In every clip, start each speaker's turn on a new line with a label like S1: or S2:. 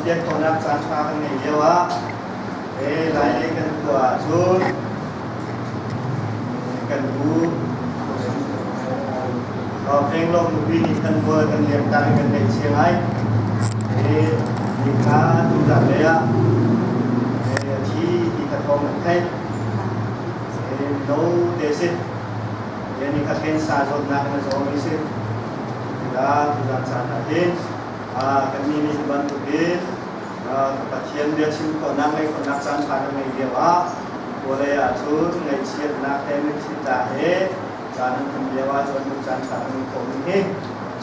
S1: Cawnpiak khawhnak caan ṭha kan ngeih lio ah Lailei kan khua ahcun kan u Fenglong nupi nih kan bual kan liam ta i kan ngaihchia ngai. Nikha tuzan lei ah a thi ti kha thawng kan theih. Mino te si. Nikha cancer zawtnak in a zawmi si. Tikah tuzan caan ah hin kannih nih bantukin Pathian bia chim khawhnak ngeih khawhnak caan ṭha kan ngeih lio ah vawlei ahcun ngaihchiatnak he mitthli tla he caan an hman lio ah cun caan ṭha kan ngeih khawhmi hi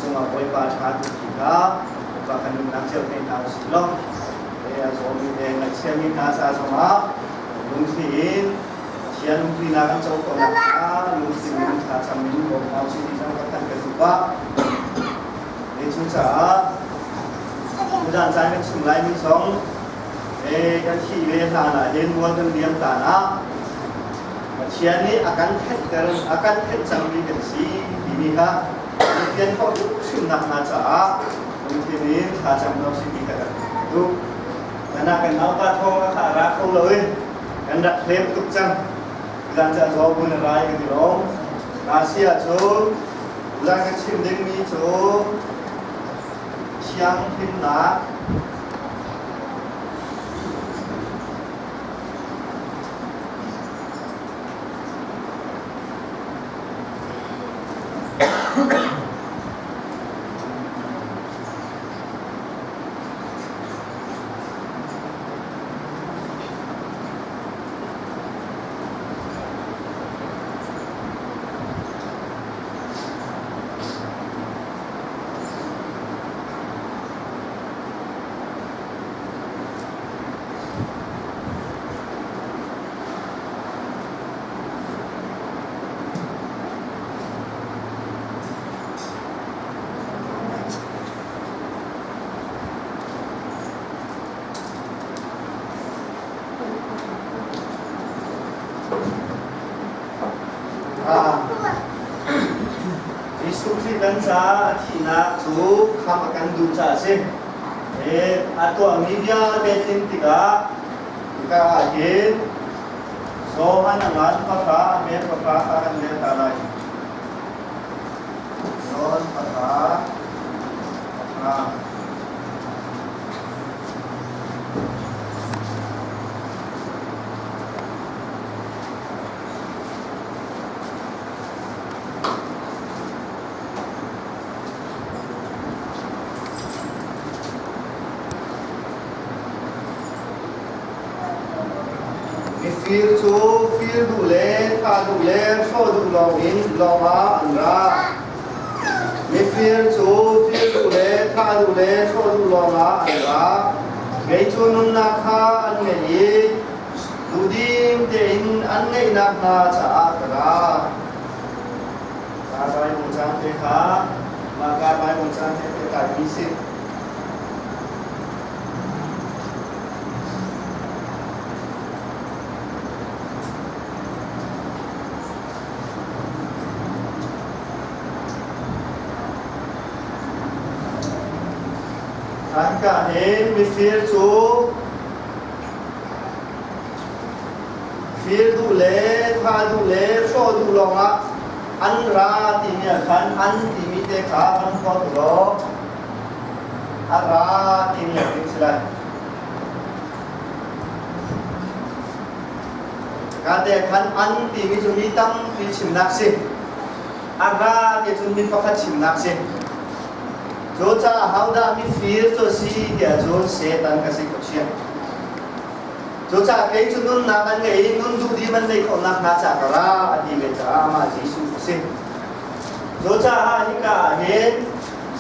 S1: cungah Bawipa ṭha tuk ti kha Bawipa kan nunnak cio thei hna usih law a zawmi le ngaihchiami hna ca zongah lungthli in Pathian umpinak an co khawhnak hnga lungthli in thlacam in bawm hna usih ti zong kan kan duh pah. Cucaah tuzaan caan kan chim laimi zong kan thih ve hlan ah hin mual kan liam hlan ah Pathian nih a kan theihter a kan theih cangmi kan si timi kha Pathian khawh hrimnak hna caah lungthin in thlacam hna usih ti kha kan duh. Kana kan nauta thawng a kha ra kho lo in kan rak hlem tuk cang. Tuzaan cu a zaw bu na rai kan i lawm. Asia cu Tuzaan kan chim dingmi cu thianghlimnak, Jesuh Khrih kan caah a thihnak cu khamh a kan duh caah a si. A tuahmi vialte tlin tikah hika ah hin Johan a ngan pahra, a hme pahra kha kan rel ta lai. Johan pahra, pahra. Mifir cu fir duh le thah duh le hrawh duh lawngin lawng ah an ra. Mifir cu fir duh le thah duh le hrawh duh lawng ah an ra. Kei cu nunnak kha an ngei i duhdim tein an ngeihnak hna caah ka ra. Ka Baibal cang te kha mah ka Baibal cang te te kai si. Hika hin mifir cu fir duh le thah duh le hrawh duh lawngah an ra timi ah khan an timi te kha van phawt law a ra timi a si lai. Ka te khan an timi cu mi tampi chimnak si. A ra ti cun mi pakhat chimnak si. Cucaah hodah mifir cu a si tiah cun Satan ka si ko chia. Cucaah kei cu nunnak an ngei i nun duhdim an neih khawh nakhnga caah ka ra a ti ve caah amah Jesuh a si. Cucaah hika ah hin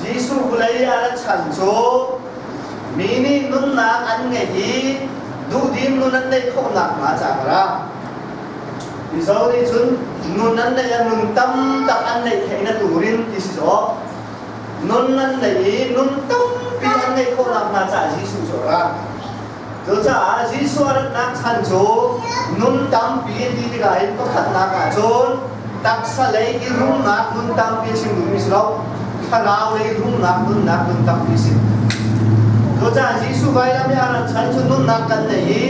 S1: Jesuh vawlei a rat chan cu mi nih nunnak an ngeih i duhdim nun an neih khawh nakhnga caah ka ra. Mizo nih cun nun an neih ah nun tam tak an neih theih na turin ti si zaw. Nun an neih i nun tampi an ngeih khawh nakhnga caah Jesuh cu a ra. Cucaah Jesuh a ratnak chan cu nun tampi an ti tikah hin pakhatnak ah cun taksa lei i rumnak nun tampi a chim duhmi si lo, thlarau lei rumnak nunnak nun tampi a si. Cucaah Jesuh vailam i a rat chan cu nunnak kan nei i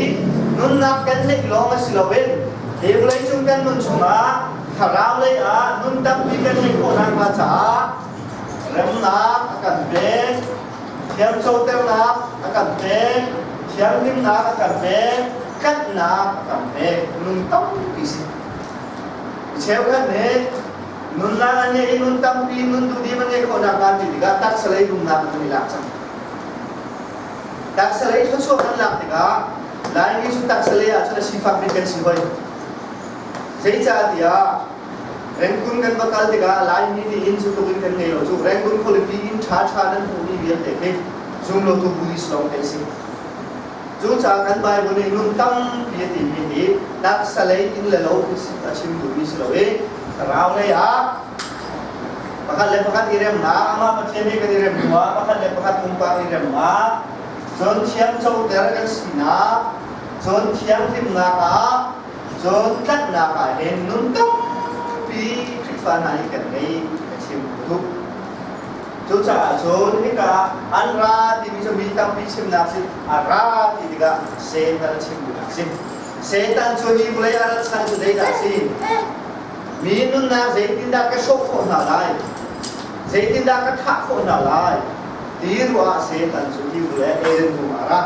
S1: nunnak kan neih lawng a si loin hi vawleicung kan nun chungah thlarau lei ah nun tampi kan ngeih khawh nakhnga caah remnak a kan pek, thiamcoternak a kan pek, thianghlimnak a kan pek, tlanhnak a kan pek, nun tampi si. Cheukhat nih nunnak an ngeih i nun tampi nun duhdim an ngeih khawh nakhnga ti tikah taksa lei rumnak an i lak cang. Taksa lei thluachuah kan lak tikah Laimi cu taksa lei ahcun a sifak bik kan si hoi. Zeicahtiah Rangoon kan va kal tikah Laimi nih inn cu tluk in kan ngei lo cu Rangoon khualipi inn ṭhaṭha nan hmuhmi vialte khi zumlotu Buddhist lawng te si. Cucaah kan Bible nih nun tampi a timi hi taksa lei inn le lo a chim duhmi si lo i thlarau lei ah pakhat le pakhat i remnak amah Pathian he kan i rem hnuah pakhat le pakhat pumpak i remnak cun thiamcoter kan sinak cun thianghlimnak ah cun tlanhnak ah hin nun tampi Khrihfa hna hi kan ngei ka chim duh. Cucaah cun hika an ra timi cu mi tampi chimnak si a ra ti tikah Satan a chim duhnak si. Satan cu hi vawlei a rat chan cu zeidah a si? Mi nunnak zeitindah ka hrawh khawh hna lai? Zeitindah ka thah khawh hna lai? Ti ruah ah Satan cu hi vawlei Eden dum ah a ra.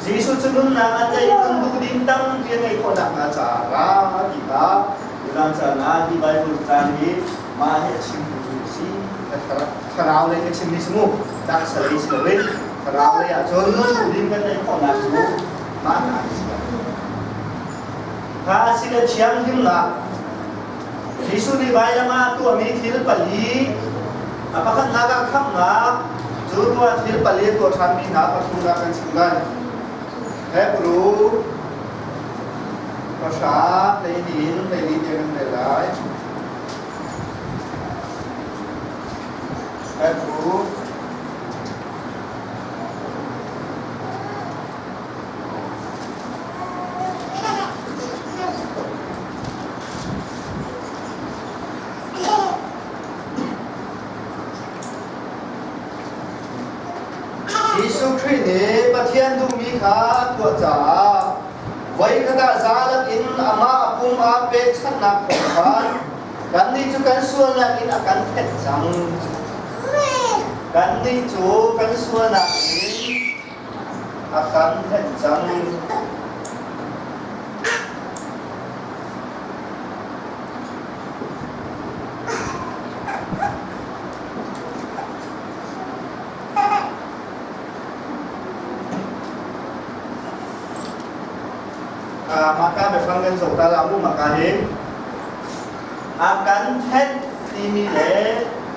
S1: Jesuh cu nunnak an ngeih nun duh ding tampi a ngeih khawh nakhnga caah a ra ti kha Midang caah hi Bible caan hi mah hi a chim duhmi a si. Thlarau lei ka chimmi si mu. Taksa lei si loin thlarau lei ahcun nun duh ding kan ngeih khawhnak cu mah hna hi si. Kha a si le thianghlimnak Jesuh nih vailam ah a tuahmi thil pali a pakhatnak ah khamhnak cu tuah thil pali a tuah ṭhanmi hna pathumnak kan chim lai. Hebru pahra 12 in 14 tiang kan rel lai. Hebru Jesuh Khrih nih Pathian duhmi kha a tuah caah voikhat ah zalak in amah a pum ah pekchanhnak thawng khan kannih cu kan sualnak in a kan thenh cang. Kannih cu kan sualnak in a kan thenh cang. Maka biafang kan zoh ta la mu maka hi a kan thenh timi le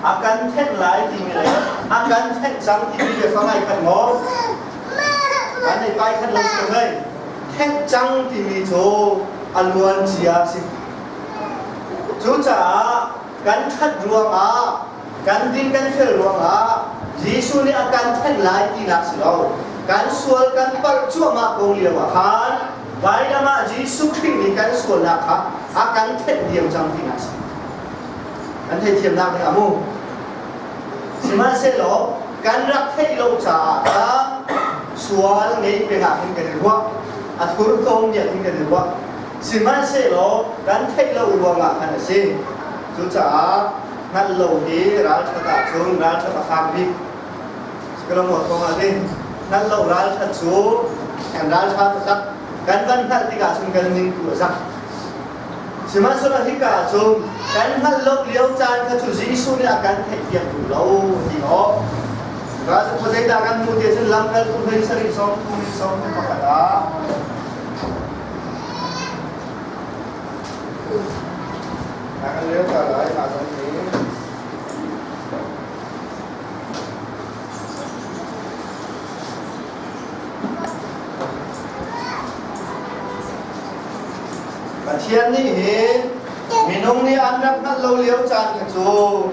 S1: a kan thenh lai timi le a kan thenh cang timi biafang ai khat maw? Kan ei pai khat lo si hei. Thenh cang timi cu a luan cia a si. Cucaah kan ṭhat ruangah kan din kan fel ruangah Jesuh nih a kan thenh lai tinak si lo. Kan sual kan palh cuahmah ko lio ah khan vailam ah Jesuh Khrih nih kan sualnak kha a kan thenh diam cang tinak si. Kan theithiamnak nih a mu. Sihmanhsehlaw kan rak theih lo caah khan sual ngei peng ah hin kan i ruah. A thurhnawm nih hin kan i ruah. Sihmanhsehlaw kan theih lo ruangah khan a si. Cucaah hngalh lo hi ralṭhat ahcun ralṭhat a fak bik. Sikalaw thawng ah din hngalh lo ralṭhat cu kan ralṭha taktak. Kan van hngalh tikah cun kan ning tu a zak. Sihmanhsehlaw hika ah cun kan hngalh lo lio caan kha cu Jesuh nih a kan theihpiak duh lo ti awk. Cuka cu khuazeidah kan hmuh ti ahcun lamkaltu hlei sarih sawm thum in sawm thum pakhat ah kan leo ta lai mah zong hi Pathian nih hin minung nih an rak hngalh lo lio caan kha cu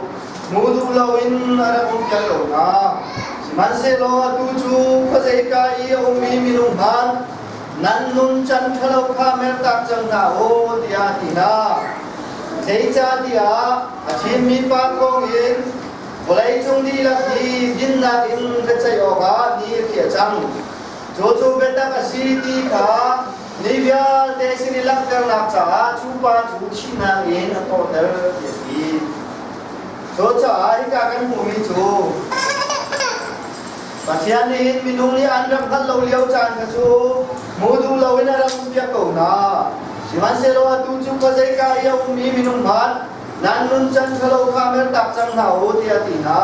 S1: hmu duh loin a rak um piak lo hna. Sihmanhsehlaw atu cu khuazeika i a ummi minung hmanh nan nuncan ṭhalo kha mertak cang hna u tiah a ti hna. Zeicahtiah a thimmi pa thawngin Vawleicung dihlak hi dinnak in biaceih awkah ni a khiah cang. Cu cu biatak a si ti kha mi vialte sin i langhternak caah cu pa cu thihnak in a thawhter ti a ti. Cucaah hika kan hmuhmi cu Pathian nih hin minung nih an rak hngalh lo lio caan kha cu hmu duh loin a rak umpiak ko hna. Sihmanhsehlaw atu cu khuazeika i a ummi minung hmanh nan nuncan ṭhalo kha mertak cang hna u tiah a ti hna.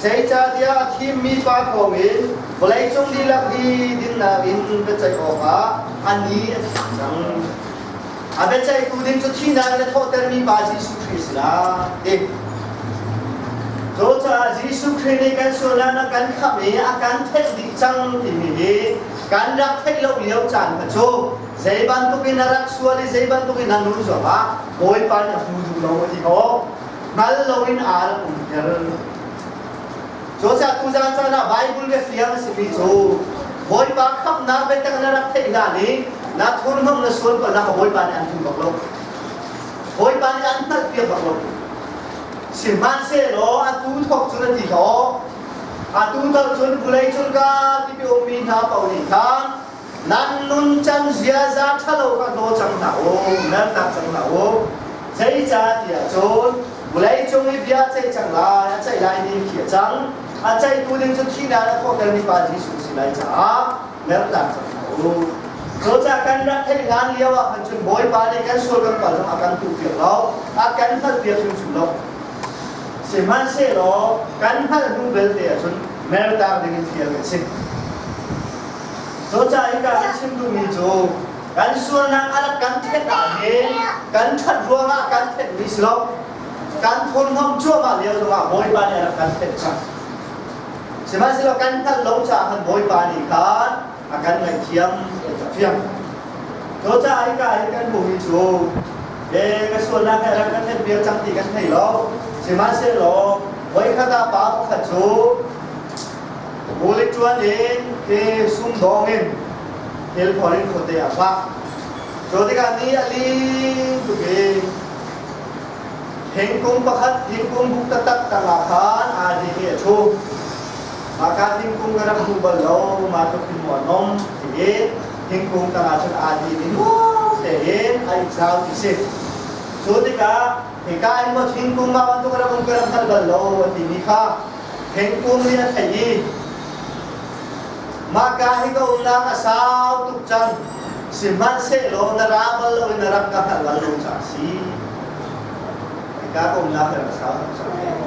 S1: Zeicahtiah a thimmi pa thawngin vawleicung dihlak hi dinnak in biaceih awkah a ni a thiang cang. A biaceihtu ding cu thihnak in a thawhtermi pa Jesuh Khrih a si lai ti. Cucaah Jesuh Khrih nih kan sualnak a kan khamh i a kan theih dih cang timi hi kan rak theih lo lio caan kha cu zei bantuk in a rak sual i zei bantuk in a nun zongah Bawipa nih a hmu duh lo a ti ko. Hngal loin aa rak umter. Cucaah tuzaan caan ah Bible biafiang a simi cu Bawipa khamhnak biatak na rak theih hlan i na thurhnawm na sual ko nak Bawipa nih an hmu bak lo. Bawipa nih an hngalhpiak bak lo. Sihmanhsehlaw atu thawk cun a ti ko. Atu thawk cun vulei cung ka tipi ummi hna paoh nih khan nan nuncan ziaza ṭhalo kha hlaw cang hna u, mertak cang hna u. Zeicah tiah cun vawleicung i bia a ceih cang lai, a ceih lai ni khi a cang. A ceihtu ding cu thihnak a thawhtermi pa Jesuh si lai caah mertak cang hna u. Cucaah kan rak theih hlan lio ah khan cun Bawipa nih kan sual kan palh zong a kan tuhpiak lo, a kan hngalhpiak hrimhrim lo. Sihmanhsehlaw kan hngalh hnu belte ahcun mertak ding in fial kan si. Cucaah hika kan chim duhmi cu kan sualnak a rak kan thenh ahhin kan ṭhat ruangah kan thenhmi si lo. Kan thurhnawm cuahmah lio zongah Bawipa nih a rak kan thenh cang. Sihmanhsehlaw kan hngalh lo caah khan Bawipa nih khan a kan ngaihthiam a fiang. Cucaah hika hin kan hmuhmi cu ka sualnak he rak kan thenh piak cang ti kan thei lo. Sihmanhsehlaw voikhat ah pa pakhat cu Bulik ṭuan in khi sumdawng in thil phor in khuate a vah. Cu tikah ni a lin tuk i thingkung pakhat thingkung buk taktak tangah khan aa din i a ṭhu. Mahka thingkung ka rak hmu bal lo, mah tluk hin maw a nom ti i thingkung tangah cun aa din i nuam tein a i zau ti si. Cu tikah hika in maw thingkung mah bantuk a rak um ka rak hngal bal lo a timi kha Thingkung nih a theih i mahka hi ka umnak a sau tuk cang, sihmanhsehlaw na ra bal lo i na rak ka hngalh bal lo caah a si. Hika ka umnak hi a sau tuk cang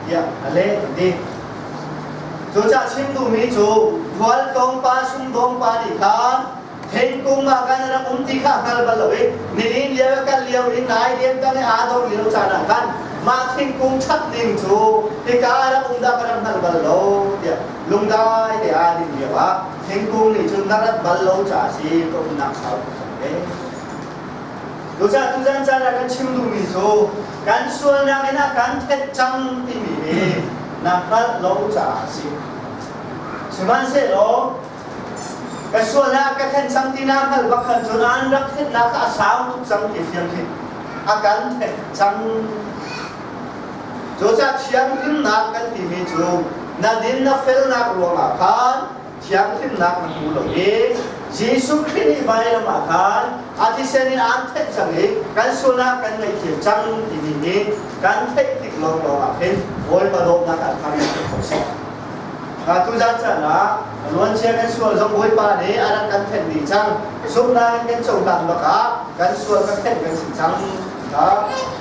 S1: tiah a leh an ti. Cucaah chim duhmi cu khualtlawng pa sumdawng pa nih khan thingkung ah kan rak um ti kha hngal bal lo i nilin lio i kal lio i nai lian tang i aa dor lio caan ah khan mah thingkung ṭhat ning cu hika ah rak um dah ka rak hngal bal lo tiah lungdai te aa ding lio ah thingkung nih cun na rat bal lo caah si ka umnak sau tuk cang ve. Cucaah tuzan caan ah kan chim duhmi cu kan sualnak in a kan thenh cang timi hi na hngalh lo caah a si. Sihmanhsehlaw Ka sual ah ka then cang ti na hngalh bak khan cun an rak thennak kha a sau tuk cang ti fiang khi a kan then cang. Cucaah thianghlimnak kan timi cu na din na felnak ruangah khan thianghlimnak na hmu lo i Jesuh Khrih nih vailam ah khan a thisen in aan thenh cang i kan sualnak kan ngaihthiam cang timi hi kan theih tik lawnglawng ah khin Bawipa dawtnak ah khan kan kho si. Tuzan caan ah luancia kan sual zong Bawipa nih a rak kan thenh dih cang. Zumhnak in kan cohlan bak ah kan sual kan thenh kan si cang.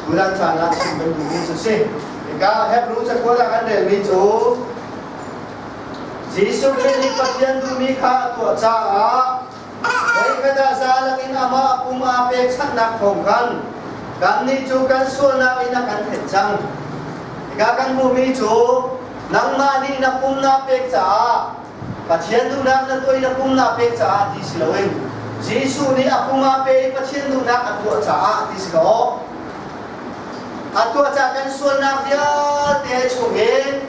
S1: Tuzan caan ah chim kan duhmi cu si. Hika Hebrew cakuat ah kan relmi cu Jesuh Khrih nih Pathian duhmi kha a tuah caah voikhat ah zalak in amah pum aa pekchanhnak thawng khan kannih cu kan sualnak in a kan thenh cang. Hika kan hmuhmi cu Nangmah nih na pum naa pek caah Pathian duhnak na tuah i na pum naa pek caah ti si loin Jesuh nih a pum aa pe i Pathian duhnak a tuah caah ti si lo. A tuah caah kan sualnak vialte chungin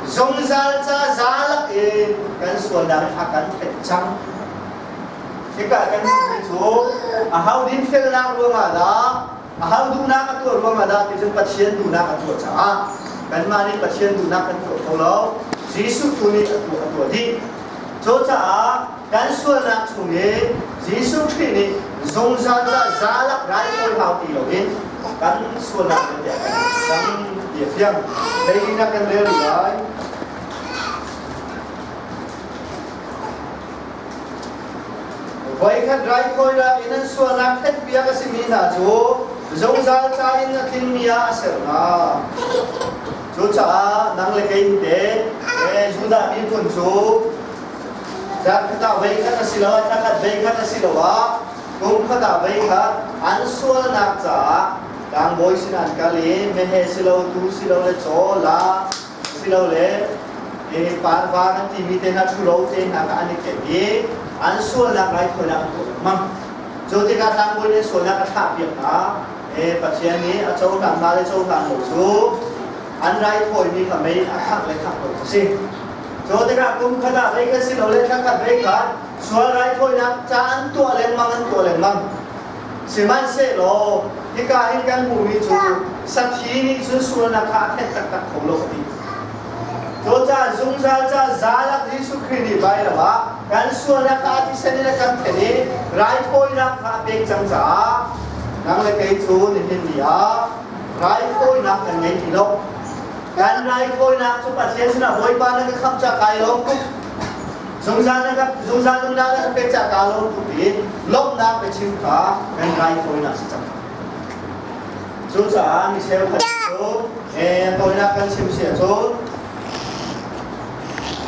S1: zungzal ca zalak in kan sualnak in a kan thenh cang. Hika kan hmuhmi cu aho dinfelnak ruangah dah aho duhnak a tuah ruangah dah ti cun Pathian duhnak a tuah caah. Kanmah nih Pathian duhnak kan tuah kho lo. Jesuh tu nih a tuah a tuah dih. Cucaah kan sualnak chung i Jesuh Khrih nih zungzal ca zalak raithawi hau ti loin kan sualnak vialte a kan cang ti a fiang. Zeitindah kan rel rih lai? Voikhat raithawinak in an sualnak thenhpiak a simi hna cu zungzal ca in a tlingmi ah a ser hna. Cucaah nang le kei te Judah miphun cu zarkhat ah voikhat asiloah thlakhat voikhat asiloah kumkhat ah voikhat an sualnak caah tlangbawi sinah an kal i meheh silo tuu silo le caw la silole parva kan timi te hna ṭhuro te hna kha an i ken i an sualnak raithawinak an tuah lengmang. Cu tikah tlangbawi nih sualnak a thlahpiak hna. Pathian nih a cohlan hna le cohlan lo cu an raithawimi kha mei a khangh le khangh lo a si. Cu tikah kum khat ah voikhat silole thla khat voikhat sual raithawinak ca an tuah lengmang an tuah lengmang. Sihmanhsehlaw hika hin kan hmuhmi cu sathi nih cun sualnak kha a thenh taktak kho lo a ti. Cucaah zungzal ca zalak Jesuh Khrih nih vailam ah kan sualnak kha a thisen in a kan thenh i raithawinak kha a pek cang caah nang le kei cu nihin ni ah raithawinak kan ngei ti lo. Kan raithawinak cu Pathian sinah Bawipa na ka khamh ca kai lawm tuk. Zungzal na ka zungzal nunnak na ka pek ca kaa lawm tuk i lawmhnak biachim kha kan raithawinak si cang. Cucaah mi cheukhat cu tawinak kan chim si ahcun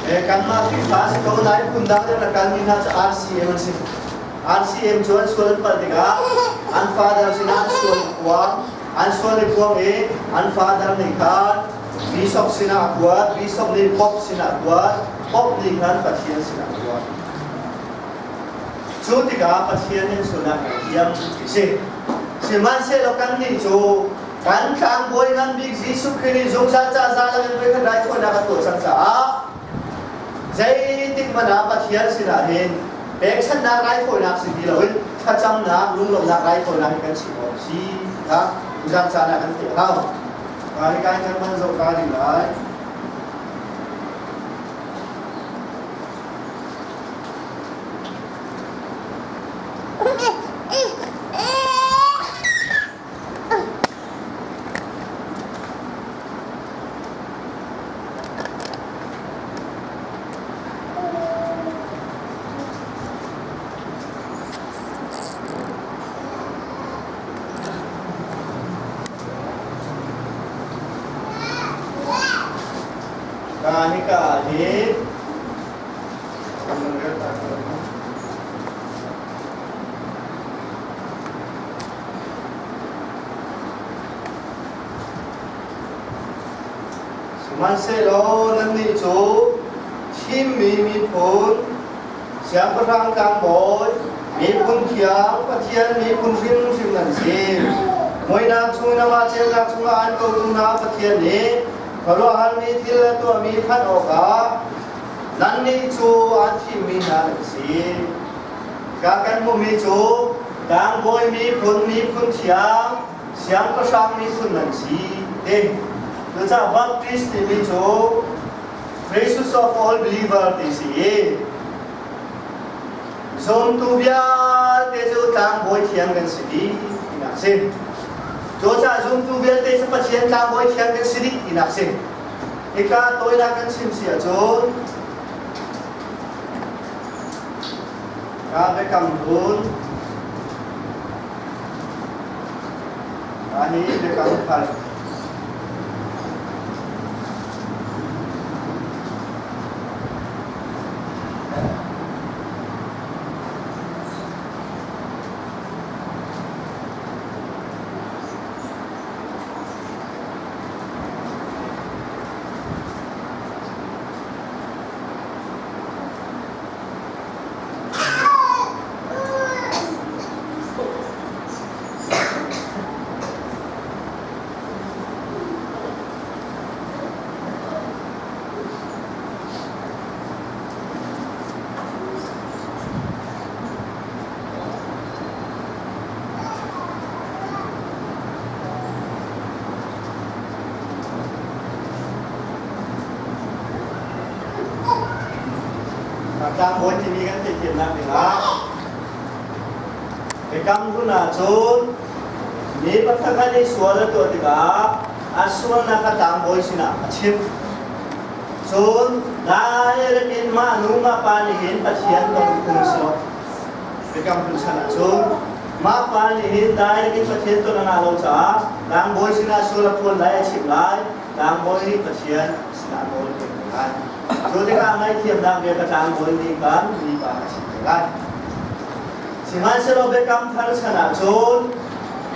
S1: kanmah Khrihfa si ko nain phundang deuh na kalmi hna cu RCM an si. RCM cu an sual an palh tikah an father sinah an sual kuang an sual i kuang i an father nih khan bishop sinah a kuat, bishop nih pope sinah a kuat, pope nih khan Pathian sinah a kuat. Cu tikah Pathian nih sualnak ngaihthiam ti si. Sihmanhsehlaw kannih cu kan tlangbawi ngan bik Jesuh Khrih nih zungzal ca za in voikhat raithawinak a tuah cang caah zeitik hmanh ah Pathian sinah hin pekchanhnak raithawinak si ti loin thlacamnak lunglawmhnak raithawinak hi kan chim awk a si ti kha tuzan caan ah kan theih a hau. Hika hin kan van zoh ta ding lai. Hika hi Sihmanhsehlaw nannih cu thimmi miphun, siangpahrang tlangbawi, miphun thiang, Pathian miphun hrimhrim nan si. Muihnak chung in amah ceunak chungah an kotu hna Pathian nih khuaruahharmi thil a tuahmi thanh awkah Nannih cu an thimmi hna nan si. Ka kan hmuhmi cu tlangbawi miphun, miphun thiang, siangpahrang miphun nan si ti. Cucaah Baptist timi cu Priesthood of all believer ti si i zumtu vialte cu tlangbawi thiang kan si dih tinak si. Cucaah zumtu vialte cu Pathian tlangbawi thiang kan si dih tinak si. Hika tawinak kan chim si ahcun ka biakam hlun ka hi biakam thar. Tlangbawi timi kan theihthiamnak dingah Biakam hlun ahcun mi pakhat nih sual a tuah tikah a sualnak kha tlangbawi sinah a chim. Cun direct in mah nu mah pa nih hin Pathian ton phung si lo. Biakam hlun chan ahcun mah pa nih hin direct in Pathian ton a ngah lo caah tlangbawi sinah sual a phuan lai a chim lai, tlangbawi nih Pathian sinah nawl pek lai. Cu tikah ngaihthiamnak bia ka tlangbawi nih kan mipa a chim te lai. Sihmanhsehlaw biakam thar chan ahcun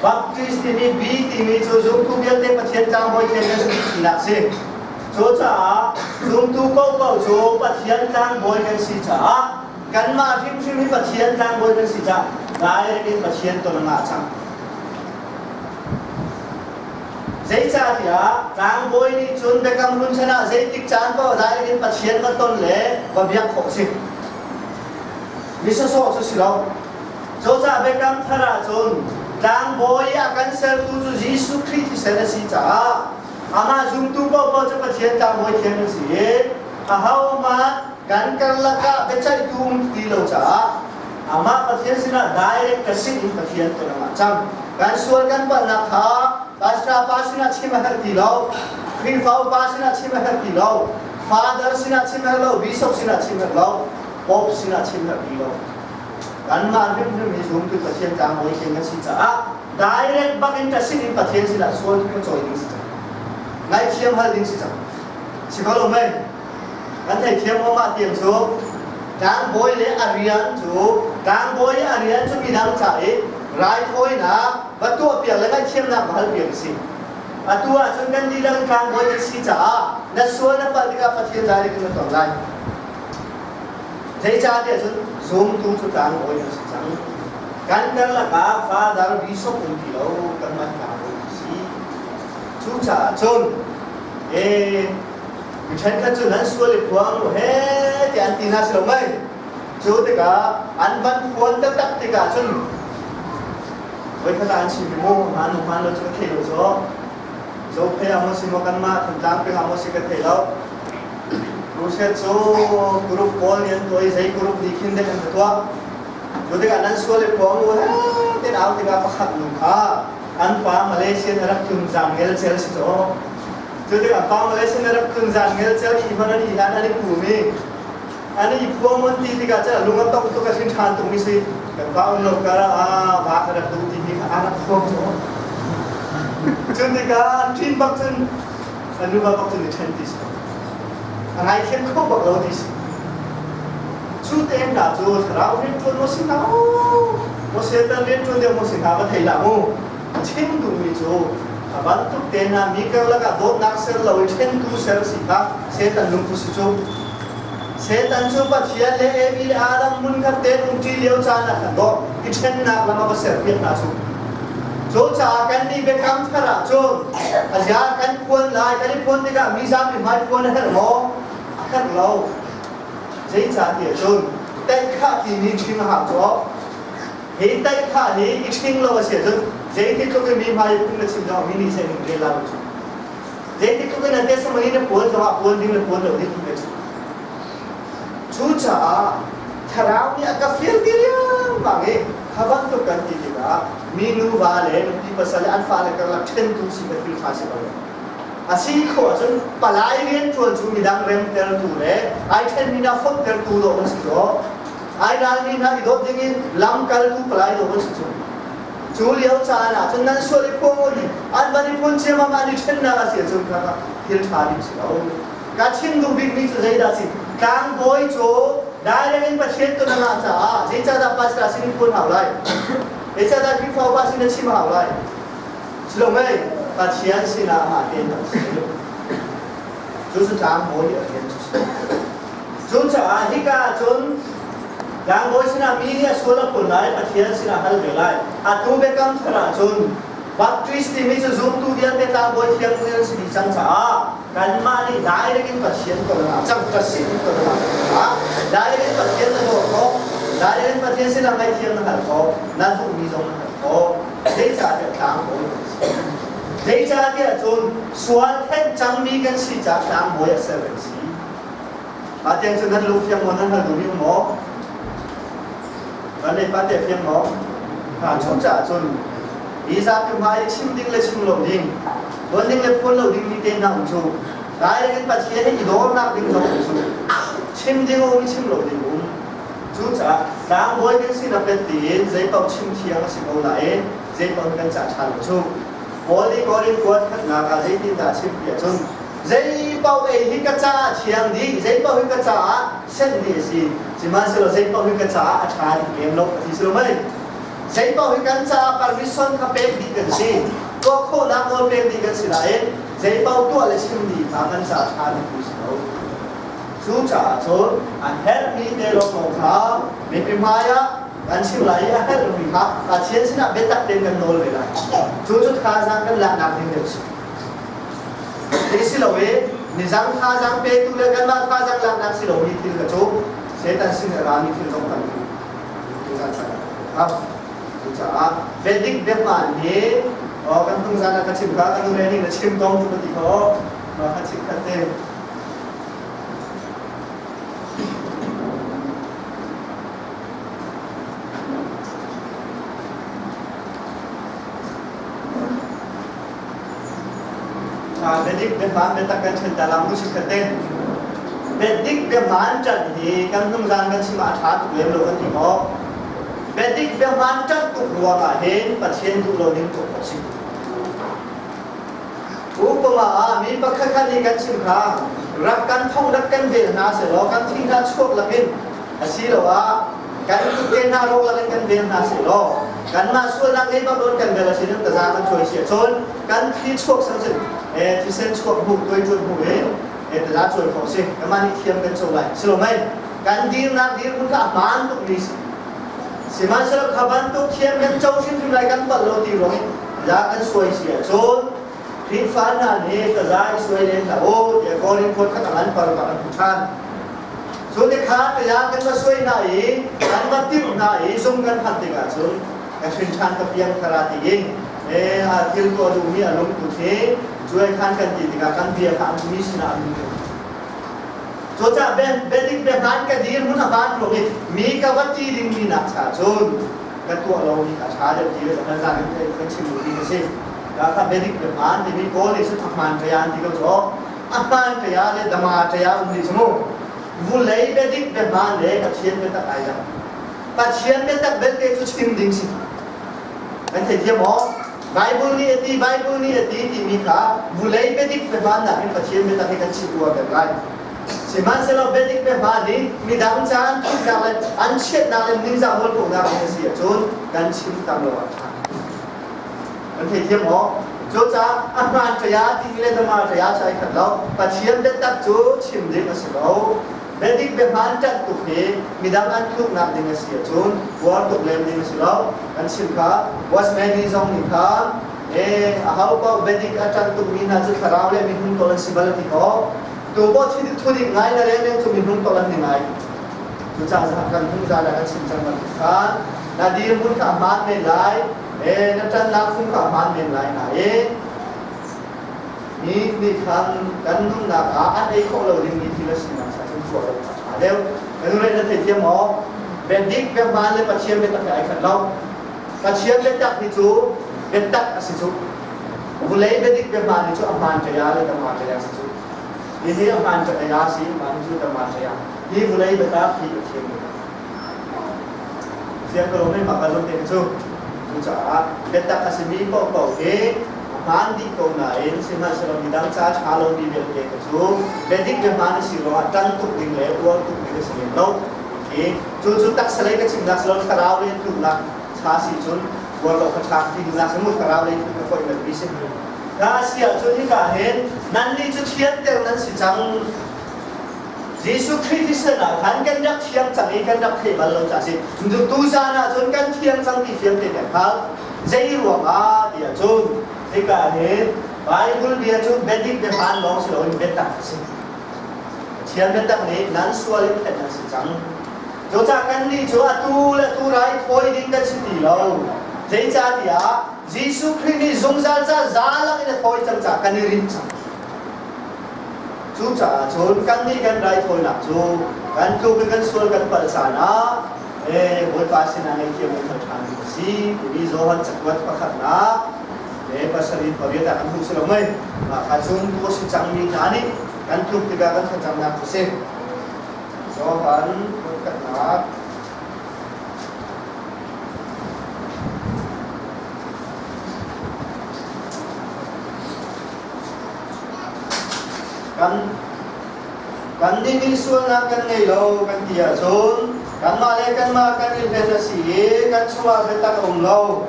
S1: Baptist timi B timi cu zumtu vialte Pathian tlangbawi thian kan si tinak si. Cucaah zumtu paohpaoh cu Pathian tlangbawi kan si caah kanmah hrimhrim hi Pathian tlangbawi kan si caah direct in Pathian ton a ngah cang. Zeicahtiah tlangbawi nih cun biakam hlun chan ah zeitik caan paoh direct in Pathian va ton le va biak khawh a si. Mi sawsawh cu si lo. Cucaah biakam thar ahcun tlangbawi a kan sertu cu Jesuh Khrih thisen a si caah amah zumtu paohpaoh cu Pathian tlangbawi thiam an si i ahohmanh kan karlak ah biaceihtu um ti lo caah amah Pathian sinah direct ka sin in Pathian ton a ngah cang. Kan sual kan palhnak kha pastor pa sinah chim a herh ti lo, Khrihfa upa sinah chim a herh ti lo, father sinah chim a herh lo, bishop sinah chim a herh lo, Pope sinah chim herh ti lo. Kanmah hrimhrim hi zumtu Pathian tlangbawi king kan si caah direct bak in ka sin in Pathian sinah sual kan cawi ding si cang. Ngaihthiam hal ding si cang. Si ko lo mei? Kan theithiam ko mah tiang cu tlangbawi le a rian cu tlangbawi a rian cu midang ca i raithawinak va tuahpiak le ngaihthiamnak va halpiak a si. Atu ahcun kan dihlak tlangbawi kan si caah na sual na palh tikah Pathian direct in na ton lai. Zeicahtiah cun zumtu cu tlangbawi an si cang. Kan karlak ah father bishop um ti lo, kanmah tlangbawi an si. Cucaah cun mi ṭhenkhat cu nan sual i phuang u he tiah an ti hna si lo mei? Cu tikah an van phuan taktak tikah cun voikhat ah an chim i mu hmaan nu hmaan lo cu ka thei lo cu Zophei ah maw si maw kanmah Thantlang peng ah maw si ka thei lo. Crusade cu group pawl nih an tuah i zei group nih khin dek an va tuah. Cu tikah nan sual i phuang u he tin au tikah pakhat nu kha an pa Malaysian a rak tlun zan ngelcel si caw. Cu tikah pa Malaysian a rak tlun zan ngelcel i hman an i hlan an i pum i an i phuang an ti tikah cun a lung a tong tuk a hrin ṭhan tuk mi si. Kan pa um lo kar ah va ka rak duh timi kha a rak phuang caw. Cun tikah an ṭhin bak cun a nuva bak cun i ṭhen ti si. A ngaithiam kho bak lo ti si. Cu te hna cu thlarau rianṭuan maw si hna maw Satan rianṭuan deuh maw si hna va thei hlah mu. Chim duhmi cu a bantuk te hna mi karlak ah dawtnak ser lo i ṭhentu ser si kha Satan lungput si cu. Satan cu Pathian le Evi le Adam hmunkhat tein umṭi lio caan ah khan dawh i ṭhennak lam a va serpiak hna cu. Cucaah kannih biakam thar ah cun a kan phuan lai, kan i phuan tikah mi zapi hmai phuan a herh maw? A herh lo. Zeicahtiah cun teihkhah timi ṭhing a hau cawk. Hi teihkhah hi i ṭhing lo a si ahcun zeiti tluk in mi hmai i phung na chim zongah mi nih seh ning rel lai lo. Zeitik tluk in an testimony na puan zongah puan ding le puan lo ding na cu. Cucaah thlarau nih a ka fial ti riangmang i kha bantuk kan ti tikah mi nuva le nupi pasal le an fale karlak ṭhentu si ka thil ṭha si ko. A si khawh ahcun palai rianṭuan cu midang remtertu le ai ṭhenmi hna fonhtertu dawh an si caw. Ai ralmi hna i dawt dingin lamkaltu palai dawh an si cu. Cu lio caan ah cun nan sual i phuang u nih an van i phun ciammam an i ṭhennak a si ahcun kha thil ṭha ding si lo. Ka chim duh bikmi cu zeidah a si? Tlangbawi cu direct in Pathian ton a ngah caah zeicahdah pastor sin in phuan hau lai? Zeicahdah Khrihfa upa sin na chim hau lai? Si lo mei? Pathian sinah amah tein a si. Cu cu tlangbawi a rian cu si. Cucaah hika ah cun tlangbawi sinah mi nih a sual a phun lai, Pathian sinah hal ve lai. Atu biakam thar ah cun Baptist timi cu zumtu vialte tlangbawi thiang an si dih cang caah kanmah nih direct in Pathian ton ah cang ka sin in ton ah direct in Pathian na nawl khawh, direct in Pathian sinah ngaihthiam na hal khawh, na duhmi zong na hal khawh. Zeicahtiah tlangbawi kan si. Zeicahtiah cun sual thenh cangmi kan si caah tlangbawi a ser kan si. Mah tiang cu nan lung fiang maw nan hal duhmi um maw? Van le pa te fiang maw? Ha cu caah cun hi zapi hmai i chim ding le chim lo ding, phuan ding le phuan lo ding mi te hna um cu direct in Pathian i dawrnak ding zong um cu chim ding um chim lo ding um. Cucaah tlangbawi kan sinak kan tiin zeipaoh chim thiang a si ko nain zeipaoh kan cah ṭhan lo cu. Paul nih Korin kuat khatnak ah zeitindah a chim ti ahcun zeipaoh ei hi ka caah thiang dih, zeipaoh hi ka caah senh dih a si, sihmanhsehlaw zeipaoh hi ka caah a ṭha dih lem lo a ti si lo mei? Zeipaoh hi kan caah permission kha pek dih kan si, tuah khawhnak nawl pek dih kan si nain zeipaoh tuah le chim dih kha kan caah ṭha dih ti si lo. Cucaah cun a herhmi te lawnglawng kha mipi hmaiah kan chim lai i a herhmi kha Pathian sinah biatak tein kan nawl ve lai. Cu cu thazaang kan laknak ding deuh si. Hi si lo i nizang thazaang petu le kanmah thazaang laknak si lomi thil kha cu Satan sin a rami thil zong tampi tuzan chan ah Cucaah biadik biahmaan hi kan hnungzan ah ka chim kha ka nu le nih na chim tong tu ka ti kho ma kha chim khat te Biadik biahmaan biatak kan ṭhen ta lang mu chikkhat te. Biadik biahmaan ṭanh hi kan hnungzaan kan chim ah a ṭha tuk lem lo kan ti maw? Biadik biahmaan ṭanh tuk ruangah hin Pathian duh lo ning tuk a si. Upama ah mi pakhat khat nih kan chim kha rak kan thong rak kan vel hna sehlaw kan thi hna chuak lakin asiloah kan kutke hna rawk lakin kan vel hna sehlaw kanmah sualnak ngei bak nawn kan vel a si nan taza kan chuai si ahcun kan thi chuak sang sin thisen chuak hmuh tuai ṭuan hmuh i taza cuai khawh si kanmah nih thiam kan co lai si lo mei kan dirnak dirhmun kha a hmaan tuk mi si sihmanhsehlaw kha bantuk thiam kan co hrimhrim lai kan palh lo ti ruang in taza kan suai si ahcun Khrihfa hna nih taza i suai len hlah u tiah Korin khua khat ah an par bak an hmu ṭhan. Cu ni kha taya kan va suai hna i kan va timh hna i zung kan phanh tikah cun ka hrin ṭhan ka piang thara tiin a thil tuah duhmi a lungput hi cuai khan kan ti tikah kan bia kha an mi sinah an um. Cucaah biadik biahmaan ka dir hmun a hmaan ruang i mi ka va ti dingmi nak cha cun ka tuah lomi kha ṭha deuh ti le kan zan in kan chim duhmi ka si. Ka kha biadik biahmaan timi Kawl nih cun a hmaan ṭaya an ti ko cu. A hmaan ṭaya le dama ṭaya um ni cu mu. Vulei biadik biahmaan le Pathian biatak ai dang. Pathian biatak belte cu chim ding si. Kan theithiam maw? Bible nih a ti, Bible nih a ti timi kha vulei biadik biahmaan nakin Pathian biatak hi kan chim uar deuh lai. Sihmanhsehlaw biadik biahmaan nih midang ca an thihnak le an chiatnak le ningzah mualphonak ding a si ahcun kan chim tam lo ah ṭha. Kan theithiam maw? Cucaah a hmaan ṭaya timi le dama ṭaya cu ai khat lo. Pathian biatak cu chim ding a si lo. Biadik biahmaan ṭanh tuk hi midang an tluknak ding a si ahcun uar tuk lem ding a si lo. Kan chim kha Watchman zong nih kha aho paoh biadik a ṭanh tukmi hna cu thlarau le mihnung tol an si bal a ti ko. Tu paoh thudik ngai na rel leng cu mihnung tol an ni ngai. Cucaah kan hung zan ah kan chim cang bantuk khan na dirhmun kha a hmaan men lai, na ṭannak phung kha a hmaan men lai nain mi nih khan kan nunnak ah an ei khawh lo dingmi thil a sinak sa cun tuah lo a ṭha deuh. Kan re na theithiam maw? Biadik, biahmaan le Pathian biatak he ai khat lo. Pathian biatak hi cu biatak a si cu. Vulei biadik biahmaan hi cu a hmaan ṭaya le dama ṭaya si cu. Hihi a hmaan ṭaya si, mah hi cu dama ṭaya. Hi vulei biatak hi Pathian biatak. Fiang ko lo mei mah ka zon te cu. Cucaah biatak a simi paohpaoh hi a hmaan dih ko nain sihmanhsehlaw midang ca ṭha lomi vialte kha cu biadik biahmaan a si ruangah ṭan tuk ding le uar tuk ding a si lem lo. Hi cu cu taksa lei ka chimnak si lo thlarau lei tluknak ṭha si cun uar lo kha ṭha ti duhnak si mu thlarau lei tluk ka foih mi si. Ka si ahcun hika hin nannih cu thianter nan si cang. Jesuh Khrih thisen ah khan kan rak thiang cang i kan rak theih bal lo caah si. Tuzaan ah cun kan thiang cang ti fiang te kan hngalh. Zei ruangah ti ahcun hika hin Bible bia cu biadik biahmaan lawng si loin biatak a si. Pathian biatak nih nan sual in thenh nan si cang. Cucaah kannih cu atu le atu rai thawi ding kan si ti lo. Zeicahtiah Jesuh Khrih nih zungzal ca za lakin a thawi cang caah kan i rinh cang. Cucaah cun kannih kan raithawinak cu kan tluk i kan sual kan palh caan ah Bawipa sinah ngaihthiam kan hal ṭhan ding a si timi Johan cakuat pakhatnak pasarih pariat ah kan hmuh si lo mei? Mah kha zumtu a si cangmi hna nih kan tluk tikah kan thlacamnak cu si. Johan pakhatnak Kan kannih nih sualnak kan ngei lo kan ti ahcun kanmah le kanmah kan i hlen a si i kan chungah biatak a um lo.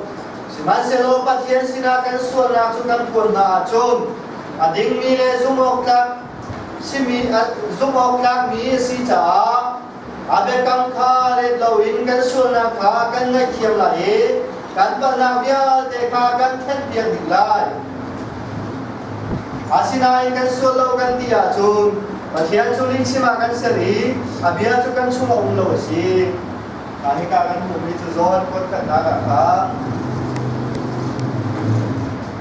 S1: Sihmanhsehlaw Pathian sinah kan sualnak cu kan phuan hna ahcun a dingmi le zumhawktlak simi zumhawktlakmi a si caah a biakam kha let loin kan sualnak kha kan ngaihthiam lai i kan palhnak vialte kha kan thenhpiak dih lai. Asinain kan sual lo kan ti ahcun Pathian cu lihchim ah kan ser i a bia cu kan chungah um lo a si. Hika kan hmuhmi cu Johan kuatkhatnak ah kha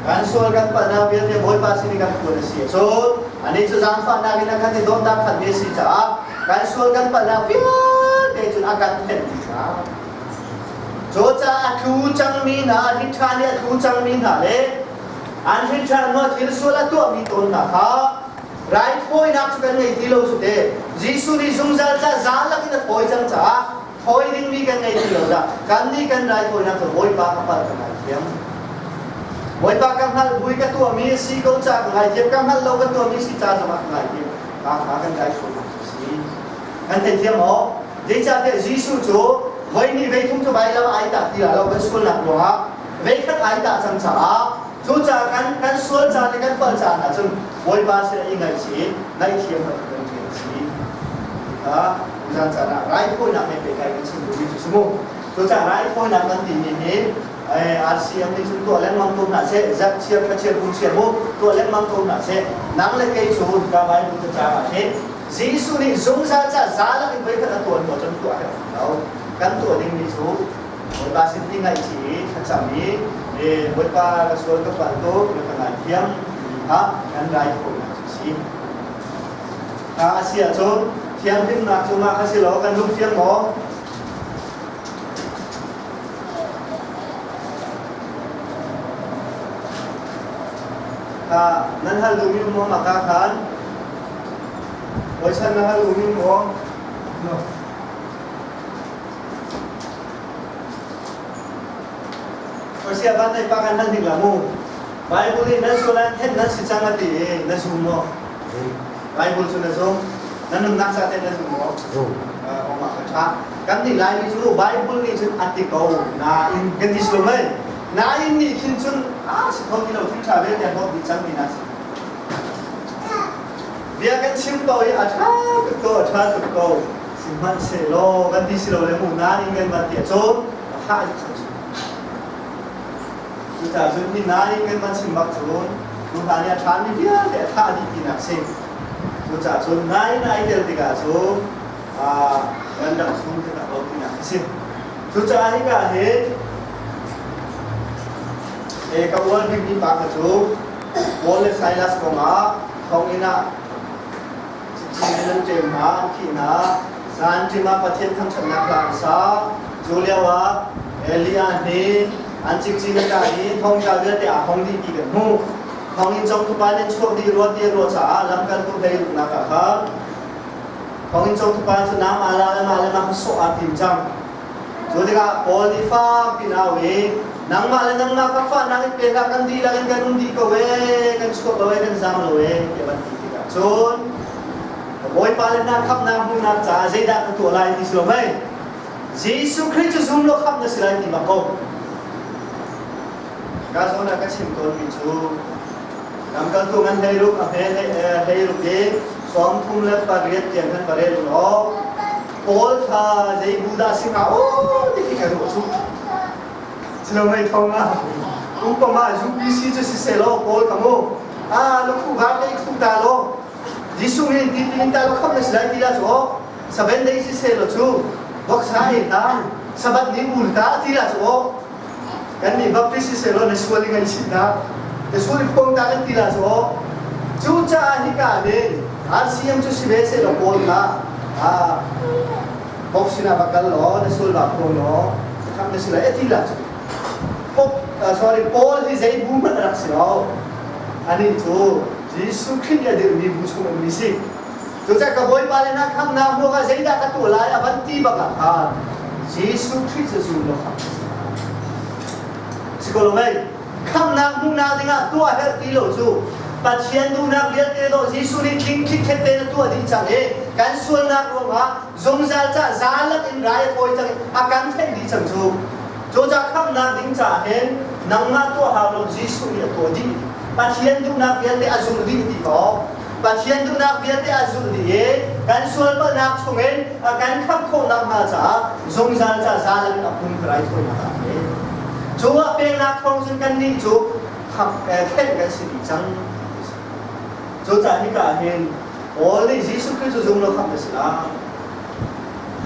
S1: kan sual kan palhnak vialte Bawipa sin i kan phuan a si ahcun anih cu zaangfahnak in a khat i dawtnak khatmi a si caah kan sual kan palhnak vialte cun a kan thenh dih hna. Cucaah a tlu cangmi hna, a hrin ṭhan i a tlu cangmi hna le an hrin ṭhan hnuah thil sual a tuahmi tawn hna kha raithawinak cu kan ngei ti lo cu te. Jesuh nih zungzal ca zalak in a thawi cang caah thawi dingmi kan ngei ti lo dah kannih kan raithawinak cu Bawipa ka palh ka ngaithiam. Bawipa ka hngalh bui ka tuahmi a si ko ca ka ngaithiam, ka hngalh lo ka tuahmi si ca zongah ka ngaithiam. Ka kha kan raithawinak cu si. Kan theithiam maw? Zeicahtiah Jesuh cu voi nih vei thum cu vailam ai tah ti lo kan sualnak ruangah veikhat ai tah cang caah cucaah kan kan sual caan le kan palh caan ahcun Bawipa sin i ngaihchih ngaihthiam kan kan rian a si. Kha tuzan caan ah raithawinak he pehtlai kan chim duhmi cu si mu. Cucaah raithawinak kan timi hi RCM nih cun tuah lengmang ko hna seh, zarh chiar, thla chiar, kum chiar mu tuah lengmang ko hna seh. Nang le kei cu ka Bible cacaang ah hin Jesuh nih zungzal ca zalak in voikhat a tuan ko cun tuah herh lo. Kan tuah dingmi cu Bawipa sin i ngaihchih i thlacam i Bawipa ka sual ka palh tuk na ka ngaithiam timi kha kan raithawinak cu si. Kha a si ahcun thianghlimnak cu mah kha si lo kan lungfiang maw? Kha nan hal duhmi um maw maka khan? Voichan na hal duhmi um maw? No. Sia van dai pa kan hal dik la mu. Bible nih nan sual an then nan si cang a ti i na zum maw? Bible cu na zum. Na nunnak ca te na zum maw?
S2: Zum.
S1: Omah ka ṭha. Kan nih Laimi cu Bible nih cun a ti ko nain kan ti si lo mei? Nain nih khin cun a si kho ti lo thil ṭha vialte a hlawt dih cang ti na si. Bia kan chim ko i a ṭha tuk ko, a ṭha tuk ko. Sihmanhsehlaw kan ti si lo le mu nain kan van ti ahcun a ṭha dih cang. Cucaah cun hi nain kan van chim bak cun nu hna nih a ṭhami vialte a thah dih tinak si. Cucaah cun nain ai tel tikah cun kan rak zum taktak lo tinak a si. Cucaah hika hin ka uar bikmi pa kha cu Paul le Silas kongah thonginn ah cicin in an ṭem hna, an khih hna. Zan ṭim ah Pathian thangṭhatnak hla an sa. Cu lioah Eliah nih an cikcin a kai i thongtla vialte aa hong dih ti kan hmuh. Thonginn congtupa nih chuak dih rua ti a ruah caah lamkaltu hleiruknak ah khan thonginn congtupa cu nam aa la le mah le mah kha sawh aa tim cang. Cu tikah Paul nih fak piin a au i nangmah le nangmah ka fahnak i pe hlah kan dihlak in kan um dih ko ee kan chuak lo ee kan zaam lo ee tiah van ti tikah cun Bawipa le na khamhnak hmuhnak caah zeidah ka tuah lai ti si lo mei Jesuh Khrih cu zum law khamh na si lai ti bak ko. Ka zawn ah ka chim tawnmi cu lamkaltu ngan hleiruk a hme hleiruk i 38 tiang khan va rel u law Paul kha zei bu dah si hnga aw ti khi ka ruah cu. Silo mei thong ah umpama UPC cu si seh law Paul ka mu ah lukhu va lei khu ta law Jesuh nih tipil in ta law khamh na si lai ti la cu aw Seven days si seh law cu voksa ei ta Sabbath ni ul ta ti la cu aw kan nih Baptist si seh law na sual i ngaihchih ta na sual i phuang ta kan ti la cu aw. Cucaah hika hin RCM cu si ve seh law Paul kha Pope sinah va kal law na sual va phuang law khamh na si lai a ti lah cu. Pope sorry Paul hi zei bu hmanh a rak si lo. Anih cu Jesuh Khrih nih a dirhmi bu chung ummi si. Cucaah ka Bawipa le na khamhnak hmuak ah zeidah ka tuah lai a van ti bak ah khan Jesuh Khrih cu zum law khamh na si lai. Si ko lo mei? Khamhnak hmuhnak dingah tuah herh ti lo cu Pathian duhnak vialte dawh Jesuh nih tling khikhet tein a tuah dih cang i kan sualnak ruangah zungzal ca zalak in rai a thawi cang i a kan thenh dih cang cu. Cucaah khamhnak ding caah hin nangmah tuah hau lo Jesuh nih a tuah dih. Pathian duhnak vialte a zulh dih ti ko. Pathian duhnak vialte a zulh dih i kan sualpalhnak chungin a kan khamh khawhnak hnga caah zungzal ca zalak in a pum rai thawinak ah a Cu ah peknak thawng cun kannih cu thenh kan si dih cang. Cucaah hika ah hin Paul nih Jesuh Khrih cu zum lo khamh na si lai.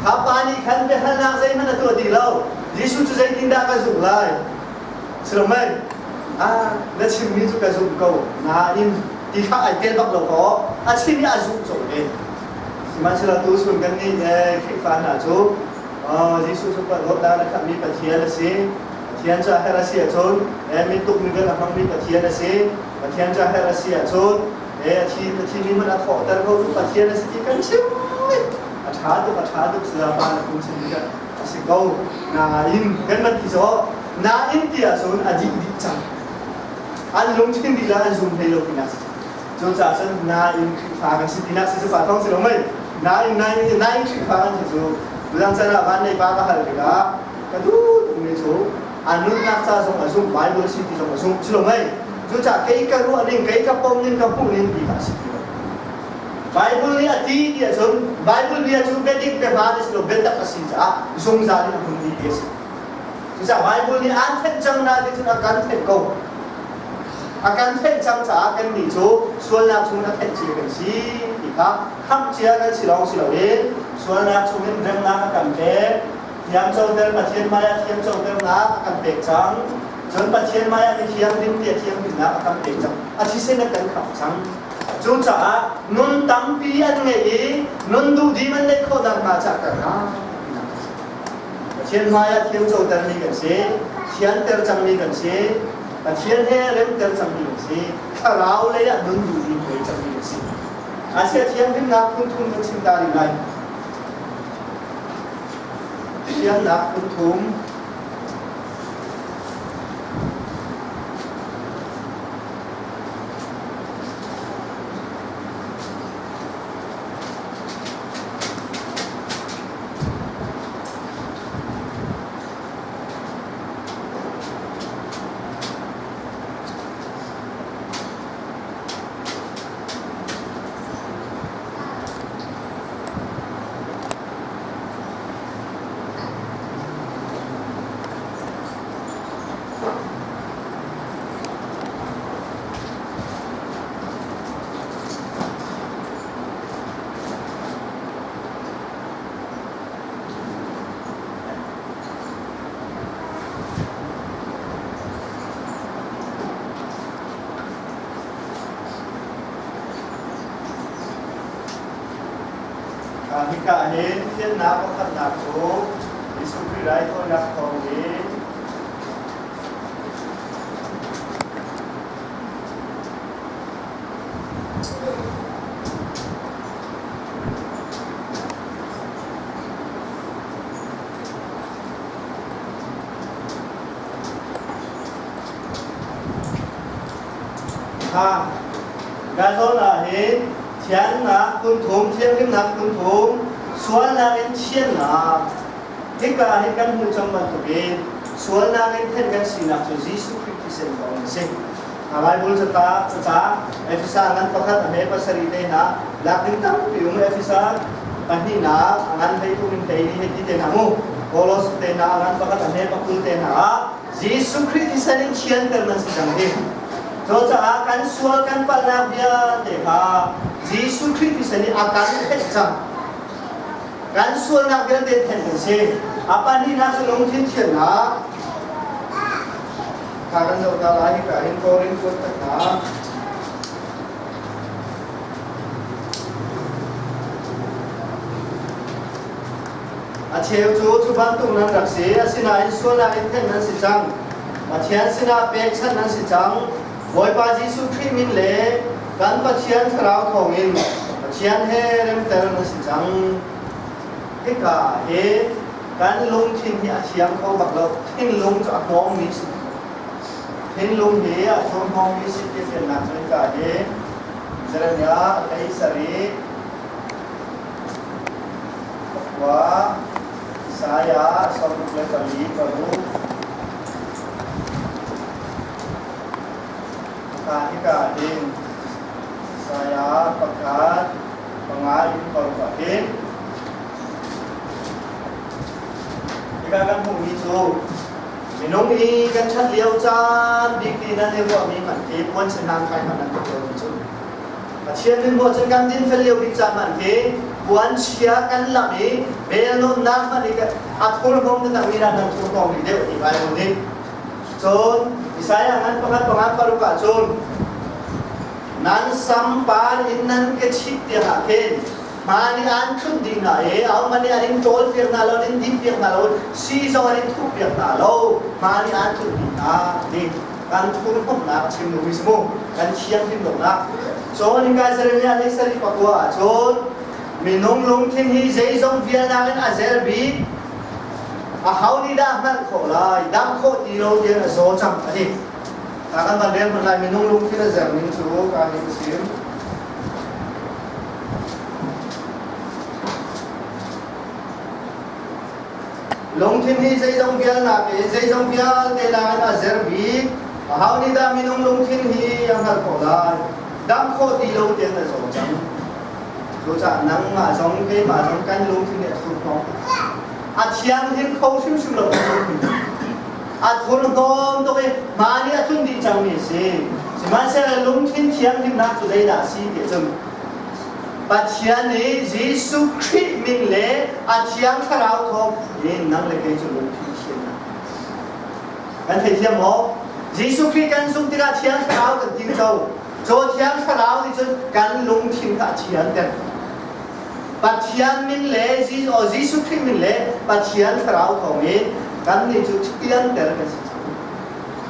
S1: Kha pa nih khan biahalnak zeihmanh a tuah ti lo. Jesuh cu zeitindah ka zumh lai? Silomei, ah, na chimmi cu ka zumh ko. Nain ti kha ai tel bak lo kaw a chim i a zumh colh ve. Sihmanhsehlaw tuchun kannih Khrihfa hna cu Jesuh cu dawtnak na khamhmi Pathian a si. Pathian cu a herh a si ahcun mi tuk mi a hmangmi Pathian a si. Pathian cu a herh a si ahcun a thi a thimi hmanh a thawhter ko cu Pathian a si ti kan chim. A ṭha tuk a ṭha tuk saya pa na phung chim a si ko. Nain kan van ti zaw nain ti ahcun a dih dih cang. An lungthin lila an zum hlei lo tinak si. Cucaah cun nain Khrihfa kan si tinak si cu pa thawng si lo mei. Nain nain nain Khrihfa kan si cu Tudang chan ah van nei pa ka hal tikah ka duh tukmi cu a nunnak ca zong a zumh Bible si ti zong a zumh si lo mei. Cucaah kei ka ruah ning kei ka pom ning ka hmuh ning ti kha a si ti lo. Bible nih a ti ti ahcun Bible bia cu biadik biahmaan a si lo biatak a si caah zungzal in a hmun dih ti a si. Cucaah Bible nih aan thenh cang na ti cun a kan thenh ko. A kan thenh cang caah kannih cu sualnak chungin a thenh cia kan si ti kha khamh cia kan si lawng si loin sualnak chungin remnak a kan pek. Thiamcoter Pathian hmaiah thiamcoternak a kan pek cang. Cun Pathian hmaiah mi thianghlim tiah thianghlimnak a kan pek cang. A thisen a kan khamh cang. Cucaah nun tampi an ngeih i nun duhdim an neih khawh nakhnga caah ka ra. Pathian hmaiah thiamcotermi kan si, thianter cangmi kan si, Pathian he remter cangmi kan si, thlarau lei ah nun duhdim ngei cangmi kan si. Asia thianghlimnak phun thum kan chim ta rih lai. Thiannak phun thum. Hika hin thiannak pakhatnak cu Jesuh Khrih raithawinak thawngin Ha Gazawn ah hin thiannak phunthum, thianghlimnak phunthum, sualnak in thiannak. Hika hin kan hmuh cang bantukin sualnak in then kan sinak cu Jesuh Khrih thisen thawng in a si. Bible cata caca Efesa ngan pakhat a hme pasarih te hna lak ding tampi um Efesa pahnihnak a ngan hlei thum in hlei li hei ti te hna mu Kolos te hna a ngan pakhat a hme pakul te hna ah Jesuh Khrih thisen in thianter nan si cang hi. Cucaah kan sual kan palhnak vialte kha Jesuh Khrih thisen in a kan thenh cang. Kan sualnak vialte thenh kan si. A pahnihnak cu lungthin thiannak Kha kan zoh ta lai hika hin Korin kuat ta hna. A cheu cu cu bantuk nan rak si, asinain sualnak in thenh nan si cang. Pathian sinah pekchanh nan si cang. Bawipa Jesuh Khrih min le kan Pathian Thlarau thawngin Pathian he remter nan si cang. Hika hi kan lungthin hi a thiang kho bak lo. Thinlung cu a hnawngmi si. Thinlung hi a thurhnawmmi si ti fiannak cu hika hi Jeremiah 17 pakua, Isaiah 64 paruk, Hika hika hin Isaiah 1 5 in 6 ah hin hika kan hmuhmi cu minung i kan ṭhat lio caan bik ti nan i ruahmi hmanh khi puan senang kai hmanh nan tuah mi cu Pathian min hmuh cun kan dinfel lio bik caan hmanh khi puan chia kan lam i velnunnak hmanh i a thurhnawm taktak mi dah nan thurhnawm rih deuh ti Bible nih. Cun Isaiah ngan 1 5 6 ah cun nan sampar in nan ke chit tiang ah khin hma nih an thut dih hna i ahohmanh nih an in ṭawl piak hna lo, an in dip piak hna lo, sii zong an in thuh piak hna lo, hma nih an thut dih hna ti kan thurhnawmhnak a chim duhmi si mu, kan thianghlim lonak. Cun hika Jeremiah 39 ah cun minung lungthin hi zeizong vialnak in a zer bik, aho nih dah hngalh khawh lai, dam khawh ti lo tiang a zaw cang a ti. Ta kan van rel hmanh lai minung lungthin a zer ning cu ka hi ka chim. Lungthin hi zeizong vialnak in zeizong vialte nakin a zer bik. Aho nih dah minung lungthin hi a hngalh khawh lai? Dam khawh ti lo tiang na zaw cang. Cucaah nangmah zong keimah zong kan lungthin hi a thurhnawm. A thianghlim kho hrimhrim lo kan lungthin. A thurhnawm tuk i mah nih a thun dih cangmi a si. Sihmanhsehlaw lungthin thianghlimnak cu zeidah a si ti cun Pathian nih Jesuh Khrih min le a Thiang Thlarau thawng in nang le kei cu lungthin thiannak kan theithiam maw? Jesuh Khrih kan zumh tikah Thiang Thlarau kan ting co. Cu Thiang Thlarau nih cun kan lungthin kha a thianter. Pathian min le Jesuh Khrih min le Pathian Thlarau thawng in kannih cu thianter kan si cang.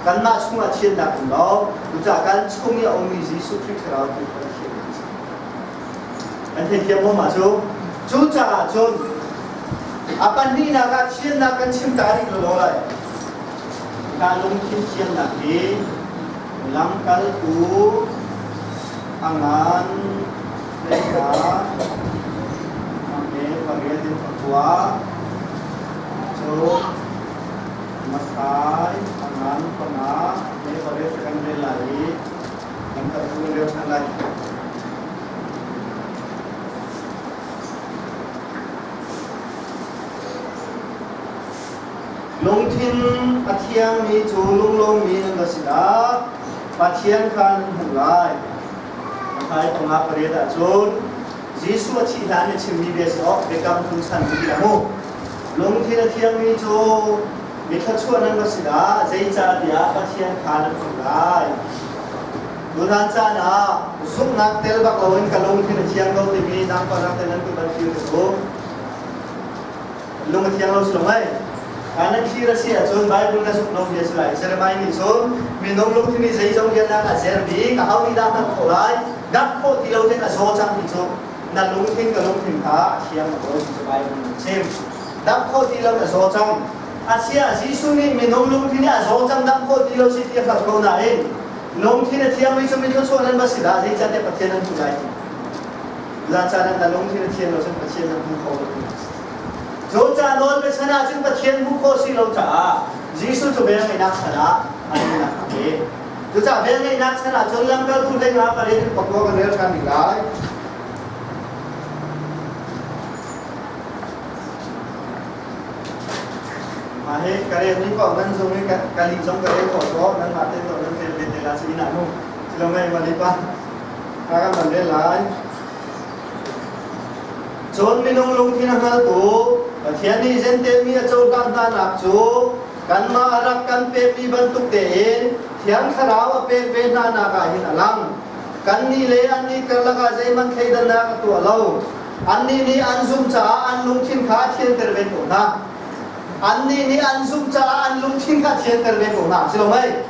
S1: Kanmah chungah thiannak um lo, cucaah kan chung i a ummi Jesuh Khrih Thlarau tu kha thian kan si. An theithiam maw mah cu? Cucaah cun a pahnihnak ah thiannak kan chim ta rih lo lai. Ka lungthin thiannak hi lamkaltu a ngan hleika a pariat in pakua cu Matthai a ngan 5 he 8 kan rel lai i kan kan rel ṭhan lai. Lungthin a thiangmi cu lunglawmmi nan va si dah Pathian kha nan hmuh lai. Matthai 5 8 ahcun Jesuh a thih hlan i chimmi bia si awk biakam phun chan cu ti mu. Lungthin a thiangmi cu mi thluachuah nan va si dah, zeicahtiah Pathian kha nan hmuh lai. Tutan caan ah zumhnak tel bak loin ka lungthin a thiang ko timi nangpa te nan tu ban thlir ka su. Lung a thiang lo si lo mei? Nan thlir a si ahcun Bible na zumh lo bia si lai. Jeremiah nih cun minung lungthin hi zeizong vialnak a zer bik, a ho nih dah hngalh khawh lai? Dam khawh ti lo ten a zaw cang ti cu na lungthin ka lungthin kha a thiang lo ti cu Bible nih a chim. Dam khawh ti lo na zaw cang. Asia Jesuh nih minung lungthin hi a zaw cang dam khawh ti lo si ti a hngalh ko nain lungthin a thiangmi cu mi thluachuah nan va si dah zeicahtiah Pathian an hmu lai ti. Zeicahtiah na lungthin a thian lo cun Pathian nan hmu kho lo ti. Cu ca nawl biachan ah cun Pathian hmuh khawh si lo caah Jesuh cu velngeihnak chan ah a nunnak a pe. Cucaah velngeihnak chan ah cun lamkaltu 15 pariat in pakua kan rel ṭhan rih lai. Mah hi ka rel ni ko nan zung i ka li zong ka rel khawh so nan mah te to nan rel ve te la si ina nu. Silo ngai ma li pa. Ka kan van rel lai. Cun minung lungthin a hngaltu Pathian nih Jentail mi a cohlan hnanak cu kanmah a rak kan pekmi bantuk tein Thiang Thlarau a pek ve hnanak ah hin a lang. Kannih le annih karlak ah zeihmanh thleidannak a tuah lo. Annih nih an zumh caah an lungthin kha a thianter ve ko hna. Annih nih an zumh caah an lungthin kha a thianter ve ko hna. Si lo mei?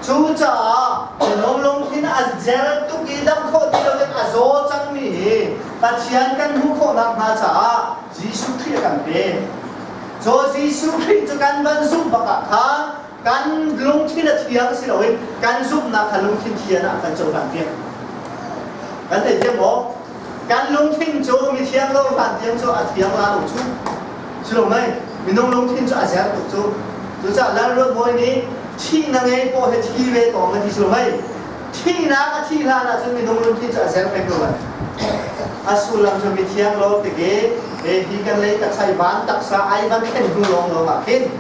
S1: Cucaah minung lungthin a zer tuk i dam khawh ti loin a zaw cangmi hi Pathian kan hmuh khawh nakhnga caah Jesuh Khrih a kan pek. Cu Jesuh Khrih cu kan van zumh bak ah khan kan lungthin a thiang si loin kan zumhnak kha lungthin thian ah kan cohlan piak. Kan thei thiam maw? Kan lungthin cu mithiang lo hlan tiang cu a thiang la lo cu. Si lo mei? Minung lungthin cu a zer tuk cu. Cucaah Lal Ruat Bawi nih thih na ngei paw he thi ve tawng na ti si lo mei? Thihnak a thih hlan ahcun minung lungthin cu a zer peng ko lai. A sullam cu mithiang lo tik i hi kan lei taksa i van taksa ai van thlen hnu lawnglawng ah khin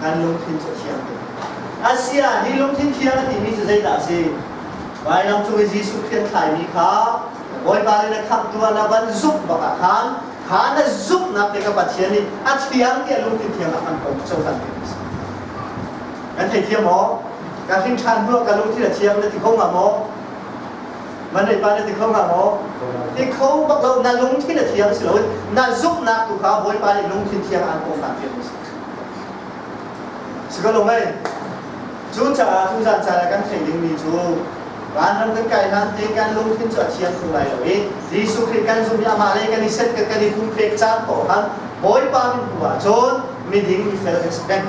S1: kan lungthin cu a thiang tuk. Asia hi lungthin thiang a timi cu zeidah a si? Vailam cung i Jesuh Khrih an thlaimi kha Bawipa nih na khamhtu ah na van zumh bak ah khan kha na zumhnak te kha Pathian nih a thiang tiah lungthin thiang ah kan cohlan ti a si. Kan theithiam maw? Ka hrin ṭhan hnu ah ka lungthin a thiang na ti kho hnga maw? Man pa na ti kho hnga maw? Ti kho bak lo na lungthin a thiang si loin na zumhnak tu kha Bawipa nih lungthin thiang aan pawm piak a si. Si ko lo mei? Cucaah tuzan caan ah kan theih dingmi cu vanram kan kai hlan te kan lungthin cu a thiang kho lai lo i Jesuh Khrih kan zumh i amah lei kan i set kan i pumpek caan paoh khan Bawipa min hmu ahcun miding mifel kan si peng.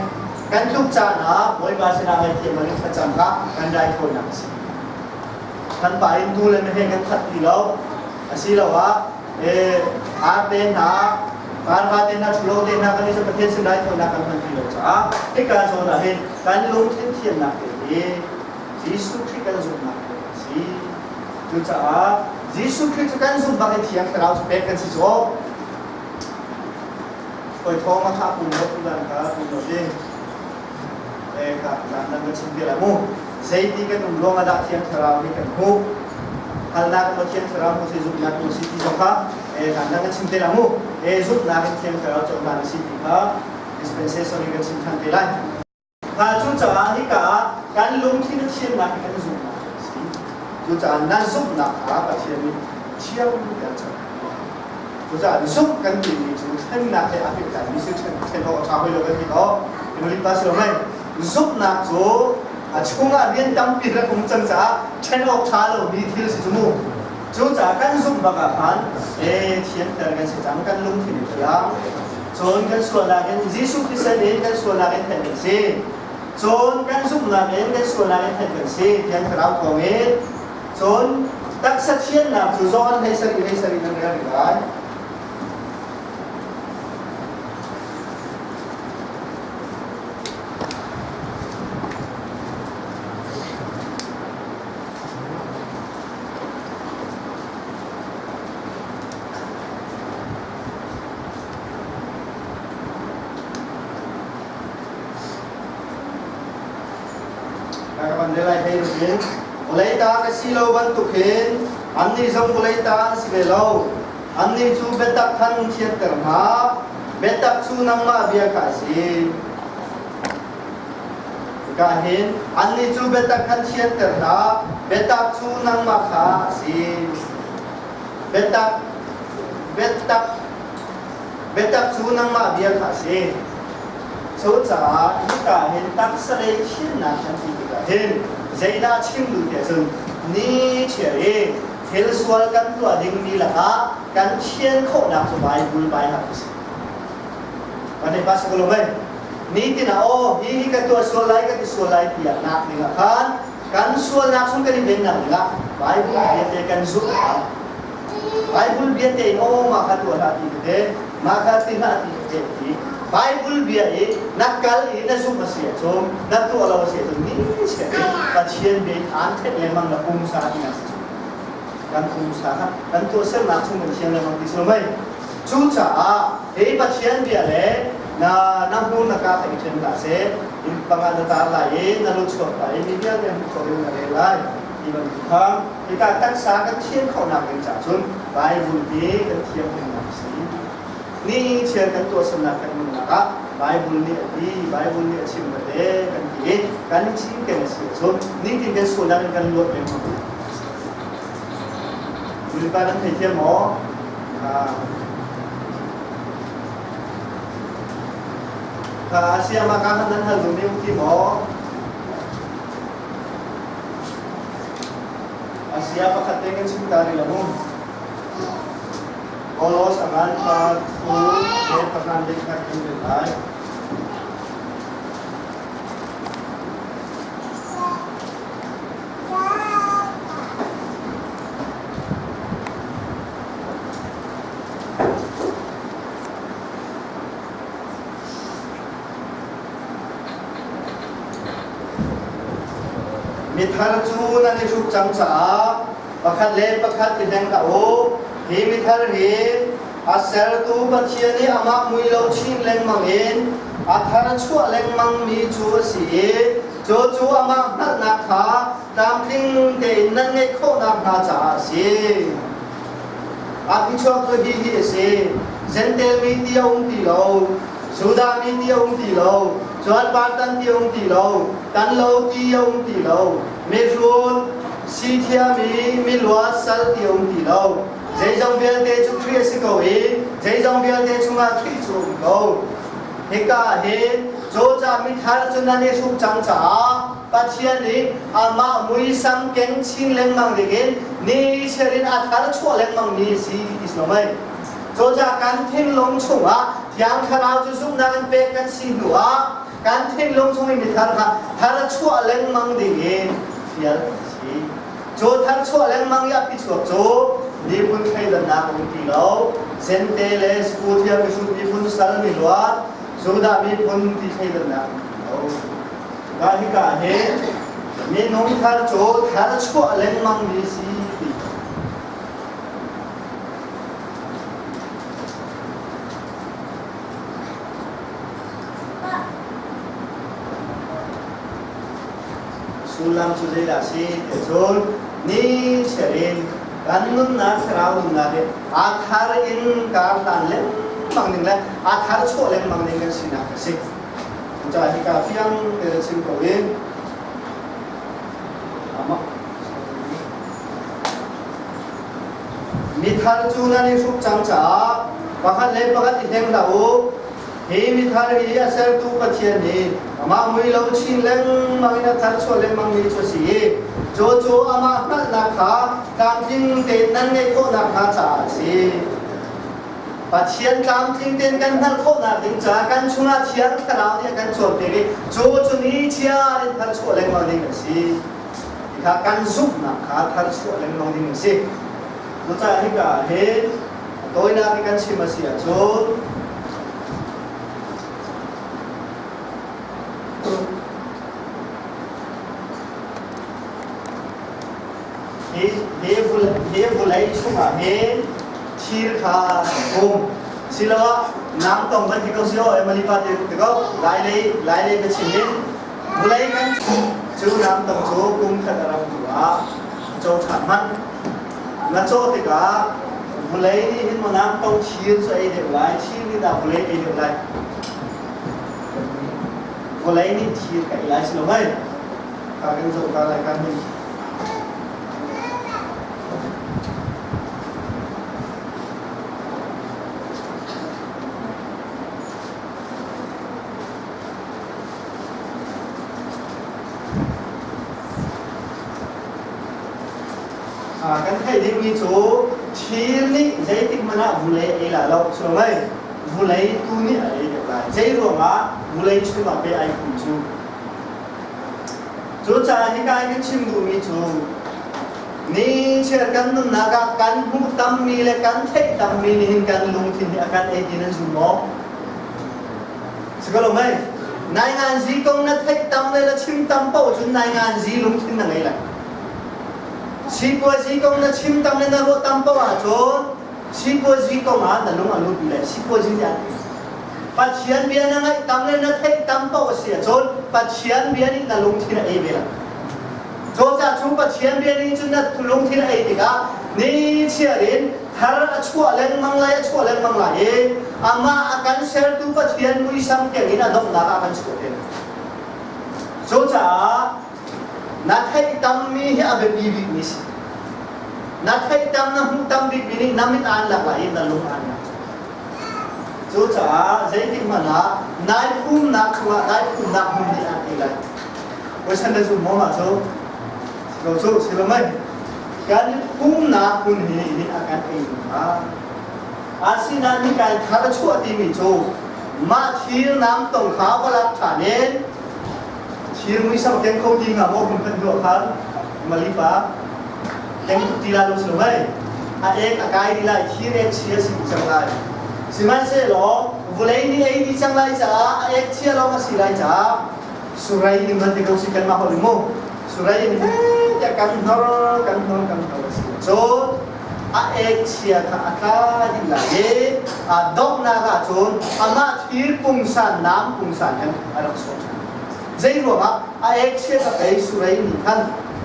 S1: Kan tluk caan ah Bawipa sinah ngaihthiam in thlacam kha kan raithawinak a si. Kan pa in tu le meheh kan that ti lo asiloah ar te hna Vanva te hna ṭhulo te hna kan i Pathian sin raithawinak kan hman ti lo caah hika zawn ah hin kan lungthin thiannak te hi Jesuh Khrih kan zumhnak te a si. Cucaah Jesuh Khrih cu kan zumh bak in Thiang Thlarau cu pek kan si cu. Koi thawng a kha pum lo tulan kha pum lo ding. E kha zan nan ka chim te la mu. Zeiti kan um ruang ah dah Thiang Thlarau hi kan hmuh? Halnak maw Thiang Thlarau maw si zumhnak maw si ti zong kha kan nan ka chim te la mu. Zumhnak in Thiang Thlarau cohlan a si ti kha dispensation in kan chim than te lai. Kha cucaah hika ah kan lungthin a thiannak hi kan zumhnak a si. Cucaah na zumhnak kha Pathian nih thiang tiah a Cucaah zumh kan timi cu thlennak he aa pehtlaimi si ṭhen awk a ṭha hoi lo kan ti awk. Imalit pa si lo mei? Zumhnak cu a chungah rian tampi rak um cang caah ṭhen awk ṭha lomi thil si cu mu. Cucaah kan zumh bak ah khan e thianter kan si cang, kan lungthin a thiang. Cun kan sualnak in Jesuh thisen in kan sualnak in thenh kan si. Cun kan zumhnak in kan sualnak in thenh kan si. Thiang Thlarau thawngin Cun taksa thiannak cu John 17 17 nan rel rih lai. Ka van rel lai hei rukin vawlei ta ka si lo bantuk hin annih zong vawlei ta an si ve lo. Annih cu biatak khan thianter hna, biatak cu nangmah bia kha a si. Hika hin annih cu biatak khan thianter hna, biatak cu nangmah kha a si. Biatak, biatak, biatak cu nangmah bia kha a si. Cucaah hika hin taksa lei thimnak kan ti tikah hin zeidah chim duh tiah cun ni chiar i thil sual kan tuah dingmi lakah kan thian khawhnak cu Baibal bainak a si. Kan pa si ko mei? Nitin ah aw hi hi ka tuah sual lai ka ti sual lai tiah nak ding ah khan kan sualnak chung kan i vennak ding ah Baibal bia te kan zulh a Baibal bia te in aw mah kha tuah hlah ti tete mah kha ti hlah ti tete ti Baibal bia i na kal i na zumh a si ahcun na tuah lo a si ahcun ni chiat i Pathian bia in aan thenh lengmang na pumsa ti na si kan pumsa kha kan tuahsernak chung kan thiang lengmang ti si lo mei cucaah hi Pathian bia le na na hmur na ka kha i ṭhen hlah seh in panga na tar lai i na lu chuak lai i mi vialte hmuh khawh in na rel lai ti bantuk kha hika taksa kan thian khawhnak ding caah cun Baibal hi kan thiam dingnak a si. Ni chiar kan tuahsernak kan nunnak ah Baibal nih a ti, Baibal nih a chim te kan ti i kan i cinken a si ahcun nitin kan sualnak in kan luat lengmang. Bawipa nan theithiam maw? Kha kha siama ka khan nan hal duhmi um ti maw? Asia pakhat te kan chim ta rih lo mu. Kolos a ngan pa thu he pakhan le khat kan rel lai. Mithar cu nan i hruk cang caah pakhat le pakhat i hleng hlah u. Hi mithar hi a sertu Pathian i amah mui lo chin lengmang in a thar chuah lengmangmi cu a si i cu cu amah hngalhnak kha tlamtling tein nan ngeih khawh nakhnga caah a si. A phichuak cu hihi a si. Jentail mi ti a um ti lo, Judah mi ti a um ti lo, cun Partan ti a um ti lo, tan lo ti a um ti lo, mihrut, sithiami, miluat, sal ti a um ti lo. Zeizong vialte cu Khrih a si ko i zeizong vialte chungah Khrih cu a um ko. Hika ah hin Georgia mithar cu nan i hruk cang caah Pathian nih amah muisam keng chin lengmang dingin ni chiar in a thar chuah lengmang mi a si ti si lo mei. Cucaah kan thinlung chungah Thiang Thlarau cu zumhnak in pek kan si hnu ah kan thinlung chung i mithar kha thar chuah lengmang dingin fial kan si. Cu thar chuah lengmang i a phichuak cu miphun thleidannak um ti lo, Sente le Scutia mihrut miphun sal miluat, Judah miphun ti thleidannak um ti lo. Mah hika hin minung thar cu thar chuah lengmang mi si ti. Sullam cu zeidah si ti cun ni chiar in kan nunnak thlarau nunnak hi aa thar in kar hlan lengmang ding le aa thar chuah lengmang ding kan sinak a si. Cucaah hika fiang tein chim ko in mithar cu nan i hruk cang caah pakhat le pakhat i hleng hlah u. Hi mithar hi a sertu Pathian nih amah mui lo chin lengmang in a thar chuah lengmang mi cu a si i cu cu amah hngalhnak kha tlamtling tein nan ngeih khawh nakhnga caah a si. Pathian tlamtling tein kan hngalh khawhnak ding caah kan chungah Thiang Thlarau nih a kan cawnpiak i cu cu ni chiar in tharchuah lengmang ding a si. Kha kan zumhnak kha tharchuah lengmang ding a si. Cucaah hika ah hin tawinak i kan chim a si ahcun hi hi vawlei chungah hin thir kha um siloah nang tong van ti ko si o emali pa te ti ko lai lei lai lei ka chim in vulei kan cu nang tong cu kum khat a ram tu ah cho than man na cho tikah vulei nih hin mo nang tong thir cu ei deuh lai thir nih dah vulei ei deuh lai vulei nih thir ka ei lai si lo mei ka kan zoh ta lai kan hin Kan theih dingmi cu thil nih zeitik hmanh ah vulei ei la lo cu mei vulei tu nih a ei deuh lai zei ruangah vulei chungah pe ai kum cu Cucaah hika i kan chim duhmi cu ni chiar kan nunnak ah kan hmuh tammi le kan theih tammi nih hin kan lungthin hi a kan ei ti nan zum maw? Si ko lo mei? Nainganzi kong na theih tam le na chim tam paoh cun nainganzi lungthin na ngei lai. Sipuazi kong na chim tam le na ruah tam paoh ahcun sipuazi kong ah na lung a lut lai. Sipuazi nih an Pathian bia na ngaih tam le na theih tam paoh a si ahcun Pathian bia nih na lungthin a ei ve lai. Cucaah cu Pathian bia nih cun na lungthin a ei tikah ni chiar in thar a chuah lengmang lai a chuah lengmang lai i amah a kan sertu Pathian muisam keng in a donghnak ah kan chuah te. Cucaah na theih tammi hi a biapi bikmi si. Na theih tam na hmuh tam bikmi nih na mit aan lak lai i na lung aan lak. Cucaah zeitik hmanh ah nai phumnak chungah nai phumnak hmun nih aan ei lai. Voisan na zum maw mah cu? Si lo cu, si lo mei. Kan phumnak hmun hi nih a kan ei hnga. Asinain ni kai thar a chuah timi cu mah thil nam tong kha va lak ṭhan in thil muisam keng kho ti hnga maw hun kan duah khan malipa keng tuk ti lai lo si lo mei. A ek a kai ti lai, thir ek chia si cang lai. Sihmanhsehlaw vulei nih ei ti cang lai caah a ek chia lawng a si lai caah surai ning man te ko si kan mah holh mu. Surai in he tiah kan hnor kan hnor kan hnor a si. Cun a ek chia kha a tla dih lai i a donghnak ah cun amah thir pungsan nam pungsan khan a rak sawh ṭhan. Zei ruangah a ek chia kha pei surai nih khan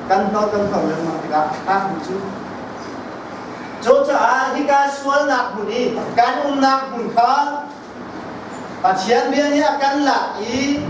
S1: kan hnor kan hnor lengmang tikah a thlak mi cu. Cucaah hika sualnak hmun i kan umnak hmun kha Pathian bia nih a kan lak i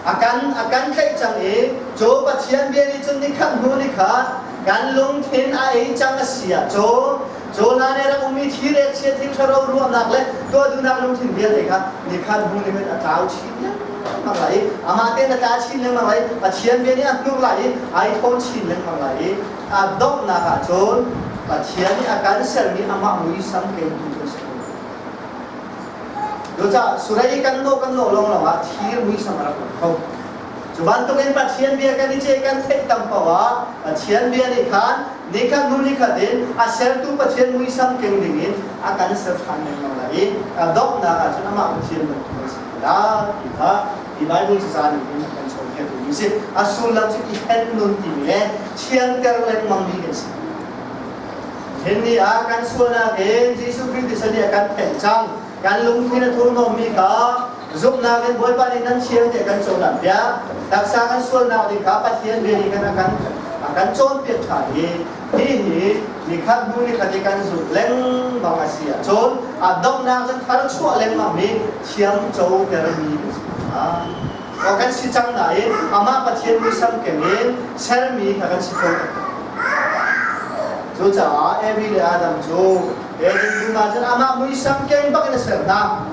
S1: a kan tlaih cang i cu Pathian bia nih cun nikhat hnu nikhat kan lungthin a ei cang a si ahcun cu hlan i rak ummi thil le chia thil ṭhalo ruahnak le tuah duhnak lungthin vialte kha nikhat hnu nikhat a tlau chin lengmang lai i amah tein a tla chin lengmang lai i Pathian bia nih a hnur lai i ai thawn chin lengmang lai i a donghnak ahcun Pathian nih a kan sermi amah muisam kengtu kan si. Cucaah surei kan nawh kan nawh lawnglawng ah thir muisam a rak lang kho. Cu bantukin Pathian bia kan i ceh kan theih tam paoh ah Pathian bia nih khan nikhat hnu nikhat in a sertu Pathian muisam keng ding in a kan ser ṭhan lengmang lai i a donghnak ah cun amah Pathian bantuk kan si te lai ti kha hi Bible caca nih hin a kan cawnpiaktu mi si. A sullam cu i hen nun timi le thianter lengmang mi kan si. Hin ni ah kan sualnak in Jesuh Khrih thisen nih a kan thenh cang. Kan lungthin a thurhnawmmi kha zumhnak in Bawipa nih nan thiang tiah kan cohlan piak. Taksa kan sualnak ding kha Pathian bia nih khan a kan cawnpiak ṭhan i hihi nikhat hnu nikhat i kan zulh lengmang a si ahcun a donghnak cun thar chuah lengmang mi thiam cotermi kan si hna. Kan si cang nain amah Pathian muisam keng in sermi kha kan si ko. Cucaah Evi le Adam cu Eden dum ah cun amah muisam keng bak in a ser hna.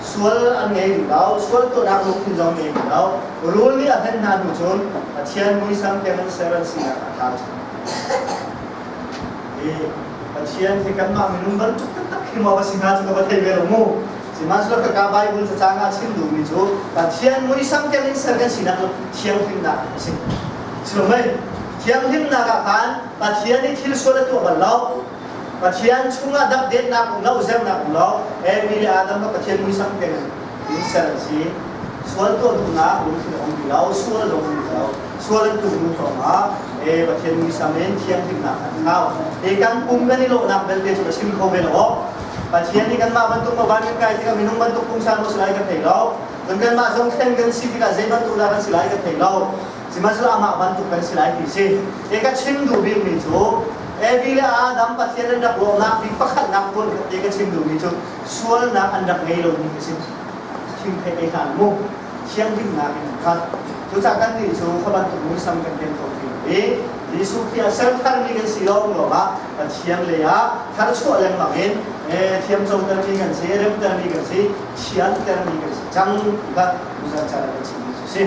S1: Sual an ngei rih lo, sual tuahnak lungthin zong ngei rih lo. Rul nih a hlen hna hnu cun Pathian muisam keng in ser an sinak a tlau cang. Hi Pathian hi kanmah minung bantuk taktak khi maw a si hnga cu ka va thei ve lo mu. Sihmanhsehlaw ka Bible cacang ah chim duhmi cu Pathian muisam keng in ser kan sinak cu thianghlimnak a si. Silomei, thianghlimnak ah khan Pathian nih thil sual a tuah bal lo. Pathian chungah dapdetnak um lo, zernak um lo. Evi le Adam kha Pathian muisam keng in ser an si. Sual tuah duhnak lungthin a um ti lo, sual zong um ti lo. Sual an tuk hnu thawngah e Pathian muisam in thianghlimnak an thlau. Hi kan pum kan i lawhnak belte cu ka chim kho ve lo. Pathian nih kanmah bantuk maw van kan kai tikah minung bantuk pungsan maw si lai kan thei lo. Cun kanmah zong thlen kan si tikah zei bantuk dah kan si lai kan thei lo. Sihmanhsehlaw amah bantuk kan si lai ti si. Hi ka chim duh bikmi cu Evi le Adam Pathian an rak lawmnak bik pakhatnak tuan te ka chim duhmi cu sualnak an rak ngei lomi ka si. Thim thei ei hlan mu. Thianghlimnak in an khat. Cucaah kannih cu kha bantuk muisam kan ken kho ti lo i Jesuh Khrih ah ser tharmi kan si lawng lawngah Pathian lei ah tharchuah lengmang in thiamcotermi kan si, remtermi kan si, thiantermi kan si cang ti kha tuzan caan ah kan chimmi cu si.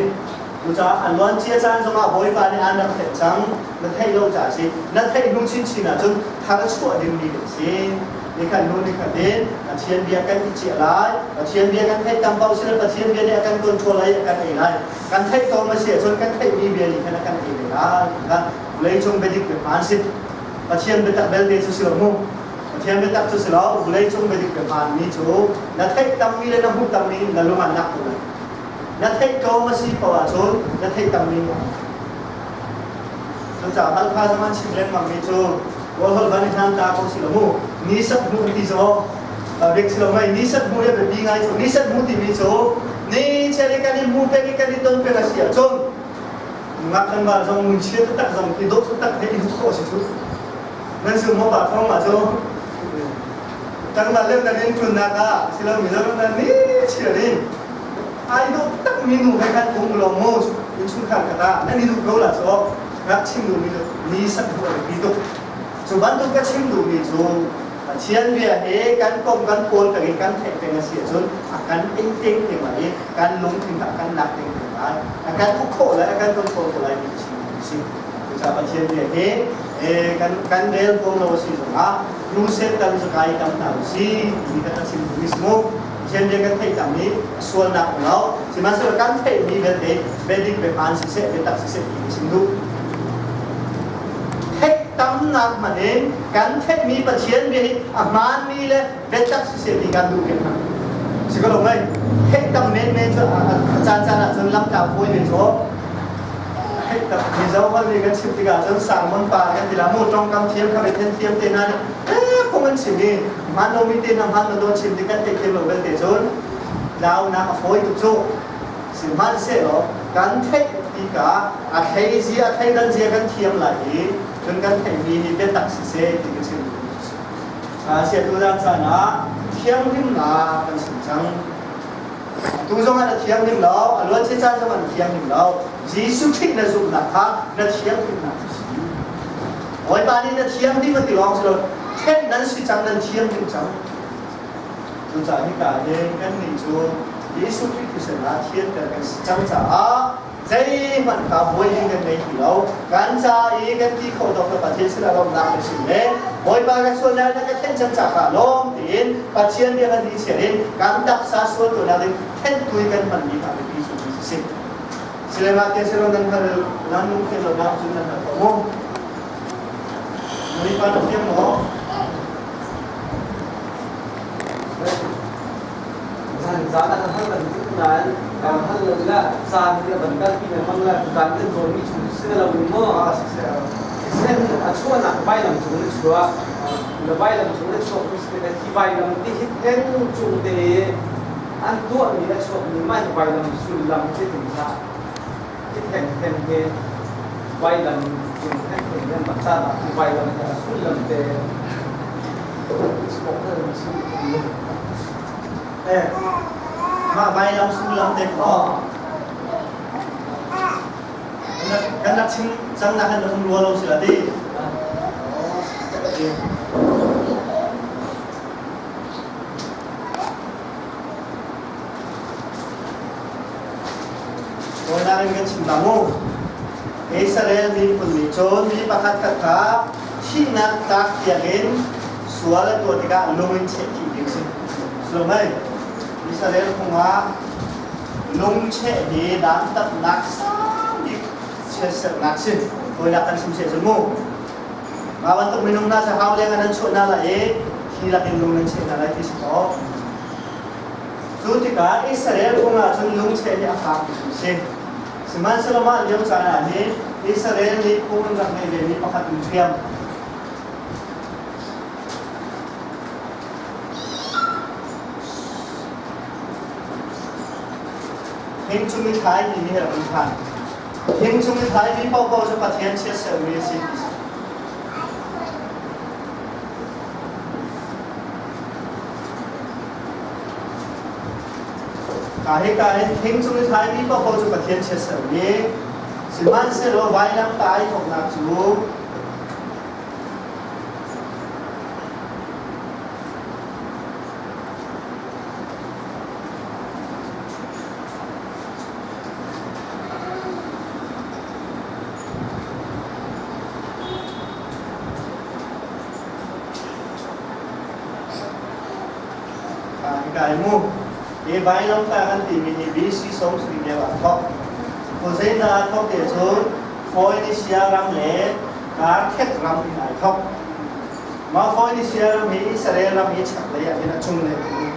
S1: Cucaah a luancia caan zongah Bawipa nih aan rak theih cang, na theih lo caah si. Na theih hnu chinchin ahcun tharchuah dingmi kan si. Nikhat hnu nikhat in Pathian bia kan i ciah lai. Pathian bia kan theih tam paoh sile Pathian bia nih a kan control lai, a kan ei lai. Kan theih tawn a si ahcun kan theihmi bia nih khan a kan ei ve lai. Kha vawleicung biadik biahmaan si. Pathian biatak belte cu si lo mu. Pathian biatak cu si lo, vawleicung biadik biahmaan mi cu na theih tammi le na hmuh tammi na lung ah nak ko lai. Na theih tlawm a si paoh ahcun na theih tammi Cucaah Halkha zong an chim lengmangmi cu Kawlholh van i hlan ta ko si lo mu. Ni sat hmu ti zaw bik si lo mei ni sat hmu hi biapi ngai cu ni sat hmu timi cu ni cheli kan i hmu peng i kan i ton peng a si ahcun ngak kan val zong mun chia taktak zong khi dawt taktak he i hmu khawh si cu nan zum maw pa thong ma cu tangmal lem nan in ṭunnak ah silo Mizoram nan ni chiar in ai dawh tak mi nu he khan um law mu innchungkhar khat ah nan i duh ko la cu ngakchim nu mi ni sat hmu a biapi tuk. Cu bantuk ka chim duhmi cu Pathian bia hi kan kom kan pawl peng in kan theih peng a si ahcun a kan ing ting te lai i kan lungthin a kan lak ting te lai, a kan uk khawh lai, a kan control khawh lai ti ka chim duhmi a si. Cucaah Pathian bia hi kan kan rel huam lo a si zongah crusade tam zakai tam hna usih ti ka chim duhmi si mu. Pathian bia kan theih tam i a sualnak um lo. Sihmanhsehlaw kan theihmi vialte biadik biahmaan siseh biatak siseh ti ka chim duh. Theih tamnak hmanh in kan theihmi Pathian bia hi a hmaanmi le biatak siseh ti kan duh piak hna. Si ko lo mei? Theih tam menmen cu a caan caan ahcun lamtla fawi ve cu. Theih tam Mizo holh nih kan chim tikah cun sermon pa kan ti la mu tawngkam thiam kha then thiam te hna nih eh phung an chim i hmaan lomi te hna hmaan lo chim tik kan theih thiam lo belte cun tlaunak a fawi tuk cu. Sihmanhsehlaw kan theih tikah a thlei zia a thleidan zia kan thiam lai i cun kan theihmi hi biatak siseh ti ka chim duhmi cu si. Siatu caan ah thianghlimnak kan chim cang. Tu zong ah na thianghlim lo, a luancia caan zong ah na thianghlim lo. Jesuh Khrih na zumhnak kha na thianghlimnak cu si. Bawipa nih na thianghlim a ti lawng si lo, thenh nan si cang, nan thianghlim cang. Cucaah hika hin kannih cu Jesuh Khrih thisen ah thianter kan si cang caah zeihmanh kha buai ding kan ngei ti lo. Kan ca i kan ti kho tawk le Pathian sinah lawmhnak kan chim le Bawipa kan sualnak na ka thenh cang ca kha lawm tiin Pathian bia kan ni chiar in kan taksa sual tuahnak ding thenhtui kan hmanmi kha biapi cu a si. Silema te silo nan hal nan lungthin lo nak cun nan hal ko mu. Bawipa na fiang maw?
S2: Zan zan ah kan hal kan tuk nain kan hal lo la caan hi a van kalpi lengmang la tutan kan cawnmi chung si lo in maw thisen a chuahnak vailam cung in a chuah na vailam cung in a chuak mi si hi vailam ti hi then cung te an tuahmi a chuakmi mah hi vailam sullam hi tin hlah hi then then hi vailam cung then then nan rak ca hi vailam te a sullam te.
S1: Mah vailam sullam te kha kan rak chim cang na kan um rua lo si la ti. Bawinak in kan chim la mu. Israel miphun nih cun mi pakhat khat kha thihnak tlak tiangin sual a tuah tikah lung in cheh thih ding si. Sulmei, Israel phung ah lung cheh hi dantatnak sang bik chiatserhnak si. Bawinak kan chim seh cu mu. Mah bantuk minung hna cu hau leng ah nan chuah hna lai i thi lakin lung nan cheh hna lai ti si kaw. Cu tikah Israel phung ah cun lung cheh hi a fak bik si. Sihmanhsehlaw mah lio caan ah hin Israel nih phung an rak ngeih vemi pakhat in ṭhiam. Thing cung i thlai timi hi rak um ṭhan. Thing cung i thlaimi paohpaoh cu Pathian chiatsermi a si ti si. Ka hika hin thing cung i thlaimi paohpaoh cu Pathian chiatsermi sihmanhsehlaw vailamtah ai thawknak cu Hika hi mu hi vailamtah kan timi hi BC 70 lio ah thawk. Khuazeidah aa thawk ti ahcun Phoenisia ram le Karthek ram in ai thawk. Mah Phoenisia ram hi Israel ram hi chaklei ah hin a cunglei um.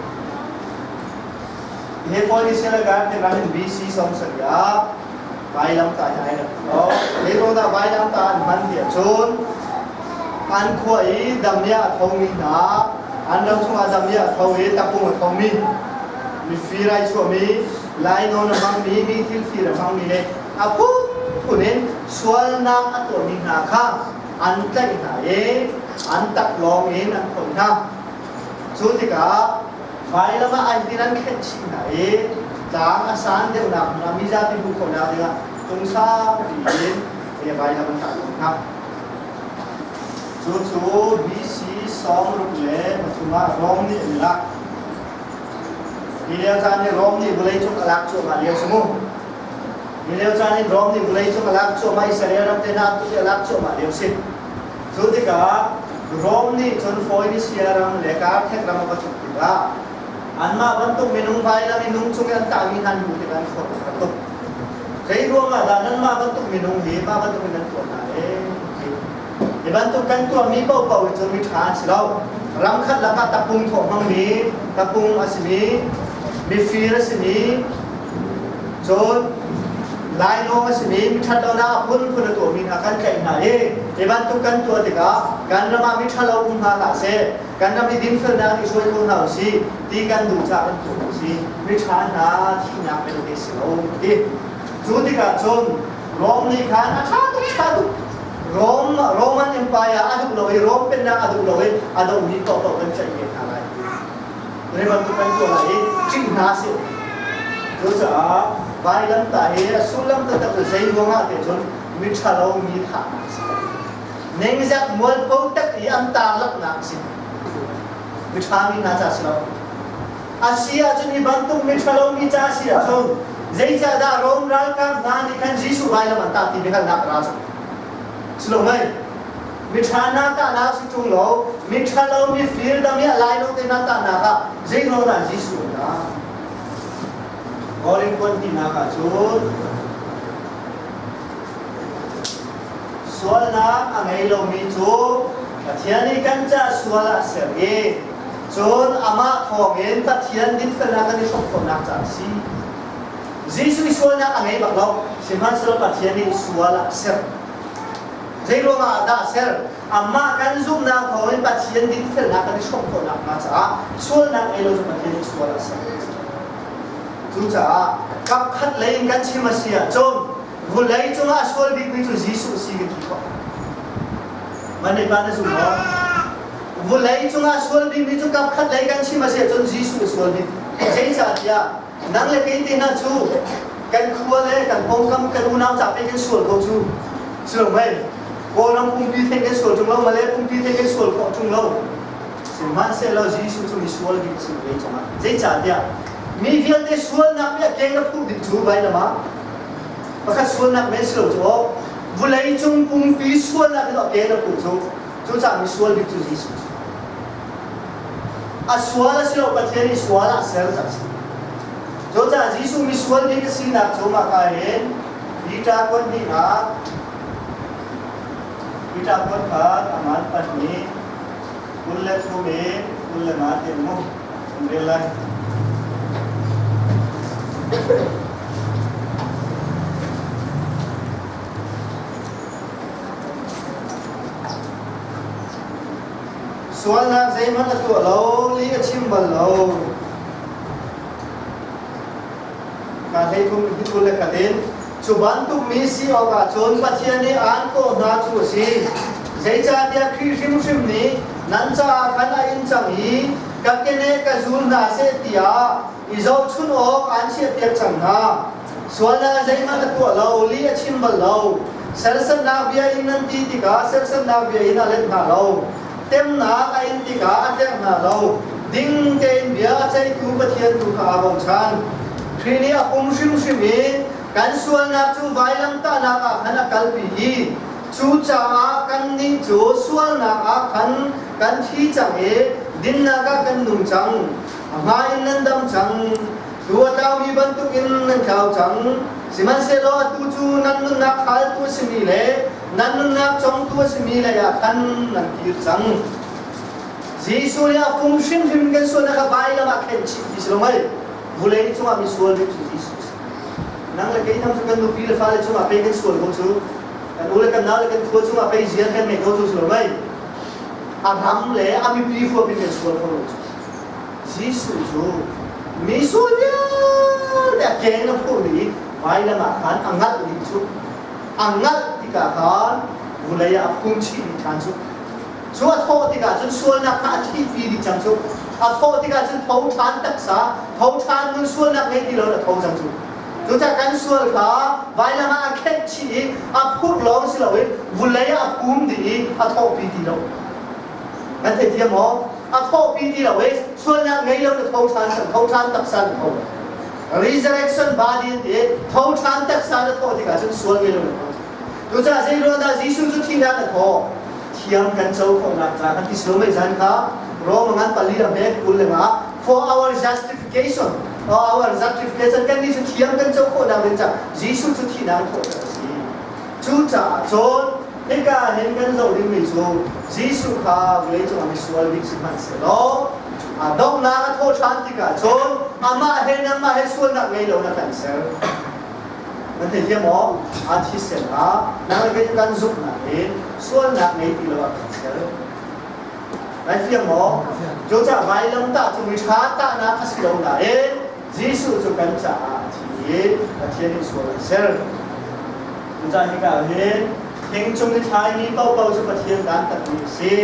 S1: Hi Phoenisia le Karthek ram in BC 70 ah vailamtah hi ai rak lo. Zeiruangdah vailamtah an hman ti ahcun an khua i damiah a thomi hna an ram chungah damiah a tho i tapung a thomi mifir ai chuahmi lainawn a hmangmi mi thil fir a hmangmi le a phunphun in sualnak a tuahmi hna kha an tlaih hna i an taklawng in an khon hna. Cu tikah vailam ah an tin an khenh chih hna i tlang a san deuhnak hmun ah mizapi hmuh khawhnak dingah tung saupi in vailam an tah hna. Cu cu BC 63 ah Rom nih an lak. Hi lio caan i Rom nih vawleicung a lak cuahmah lio si mu. Hi lio caan i Rom nih vawleicung a lak cuahmah Israel ram te hna tu a lak cuahmah lio si. Cu tikah Rom nih cun Phoenisia ram le Karthek ram a va tuk tikah anmah bantuk minung vailam i nung cung i an tahmi hna an hmuh tikah an khuaruah a har tuk. Zei ruangah dah nanmah bantuk minung hi mah bantuk in nan tuah hna ee? Hi bantuk kan tuahmi paohpaoh hi cu miṭha an si lo. Ramkhat lakah tapung thawh hmangmi, tapung a simi, mifir a simi, cun lainawng a simi, miṭhat lonak a phunphun a tuahmi hna kan tlaih hna i hi bantuk kan tuah tikah kan ram ah miṭhalo um hna hlah seh, kan ram i dinfelnak i hruai kho hna usih ti kan duh caah kan tuah u si. Miṭha hna thihnak belte si lo ti. Cu tikah cun Rom nih khan a ṭha tuk ṭha tuk Rom Roman Empire a duh lo i Rom pennak a duh lo i a domi paohpaoh kan tlaih ve hna lai. Zei bantuk kan tuah lai i ṭih hna sih. Cucaah vailamtah hi a sullam taktak cu zei ruangah te cun miṭhalo mi thahnak a si. Ningzak mualpho tak i an tarlaknak a si. Miṭha mi hna ca si lo. A si ahcun hi bantuk miṭhalo mi ca a si ahcun zeicahdah Rom ralkap hna nih khan Jesuh vailam an tah ti biahalnak a ra cu? Si lo mei? Miṭha na tahnak si ṭung lo, miṭhalo mifir dam i a lai lo te na tahnak ah zeiruang dah Jesuh an tah? Korin kuan tinak ah cun sualnak a ngei lomi cu Pathian nih kan ca sual ah a ser i Cun amah thawngin Pathian dinfelnak kan i hrawm khawhnak caah a si. Jesuh i sualnak a ngei bak lo, sihmanhsehlaw Pathian nih sual ah a ser. Zei ruangah dah a ser? Amah kan zumhnak thawngin Pathian dinfelnak kan i hrawm khawhnak hnga caah sualnak ngei lo cu Pathian nih sual ah a ser. Cucaah kapkhat lei in kan chim a si ahcun vulei cungah a sual bikmi cu Jesuh a si kan ti khawh. Man nih pa na zum maw? Vulei cungah sual bikmi cu kapkhat lei kan chim a si ahcun Jesuh a sual bik. Zeicahtiah nang le kei te hna cu kan khua le kan pawngkam kan unau ca pe kan sual ko cu. Si lo mei? Kawlram pumpi theng kan sual ṭung lo, Malay pumpi theng kan sual khawh ṭung lo. Sihmanhsehlaw Jesuh cu misual bik a si vulei cungah. Zeicahtiah mi vialte sualnak nih a keng a phuh ding cu vailam ah pakhat sualnak men si lo cu aw vulei cung pumpi sualnak in a keng a phuh cu. Cucaah misual bik cu Jesuh a si. A sual a si lo Pathian nih sual ah ser cang si. Cucaah Jesuh misual bik a sinak cu mah ka hin Peter kuat hnihnak Peter kuat khat aman 2 23 in 25 tiang mu kan rel lai. Sualnak zeihmanh a tuah lo, lih a chim bal lo. Ka 13 hi 20 le khat in cu bantuk mi si awkah cun Pathian nih aan kawh hna cu a si. Zeicahtiah Khrih hrimhrim nih nan caah khan a in cang i ka keneh ka zul hna seh tiah i zohchunh awk aan chiahpiak cang hna. Sualnak zeihmanh a tuah lo, lih a chim bal lo. Serhsatnak bia in nan ti tikah serhsatnak bia in a let hna lo. Temnak a in tikah a tlerh hna lo. Ding tein bia a ceihtu Pathian tu kha aa bochan. Khrih nih a pum hrimhrim i kan sualnak cu vailamtahnak ah khan a kalpi i cucaah kannih cu sualnak ah khan kan thi cang i dinnak ah kan nung cang. A hma in nan dam cang. Tuu a tlaumi bantukin nan tlau cang. Sihmanhsehlaw atu cu nan nunnak khaltu a simi le nan nunnak congtu a simi leiah khan nan kir cang. Jesuh nih a pum hrimhrim kan sualnak kha vailam ah khenh chih ti si lo mei? Vulei cungah misual bik cu Jesuh a si. Nang le kei tham cu kan nupi le fale cungah pei kan sual ko cu. Kan u le kan nau le kan khua cungah pei zian kan ngei ko cu si lo mei? A ram le a mipi huap in kan sual kho lo cu. Jesuh cu mi sual vialte a keng a phurh i vailam ah khan a ngalh ding cu a ngalh tikah khan vulei ah a phum chih dih ṭhan cu. Cu a thawh tikah cun sualnak kha a thihpi dih cang cu. A thawh tikah cun tho ṭhan taksa, tho ṭhan nun sualnak ngei ti lo in a tho cang cu. Cucaah kan sual kha vailam ah a khenh chih i a phurh lawng si loin vulei ah a phum dih i a thawhpi ti lo. Nan theithiam maw? A thawhpi ti lo i sualnak ngei lo na tho ṭhan cang, tho ṭhan taksa na tho. Resurrection body an ti i tho ṭhan taksa na thawh tikah cun sual ngei lo na tho. Cucaah zeiruang dah Jesuh cu thihnak a thawh? Thiam kan co khawhnak ca kan ti si lo mei zan kha Rome ngan pali a hmet 25 for our justification or our justification kan nih cu thiam kan co khawhnak ding ca Jesuh cu thihnak a thawh a si. Cucaah cun hika hin kan zoh dingmi cu Jesuh kha vawleicung ah misual bik si hmanhsehlaw a donghnak a thawh ṭhan tikah cun amah he nangmah he sualnak ngei lo na kan ser. Nan theithiam maw? A thisen ah nang le kei cu kan zumhnak in sualnak ngei ti lo ah kan ser. Nai fiang maw? Cucaah vailamtah cu miṭha tahnak a si lo nain Jesuh cu kan caah a thi i Pathian nih sual a ser. Cucaah hika ah hin thing cung i thlaimi paohpaoh cu Pathian dantatmi a si.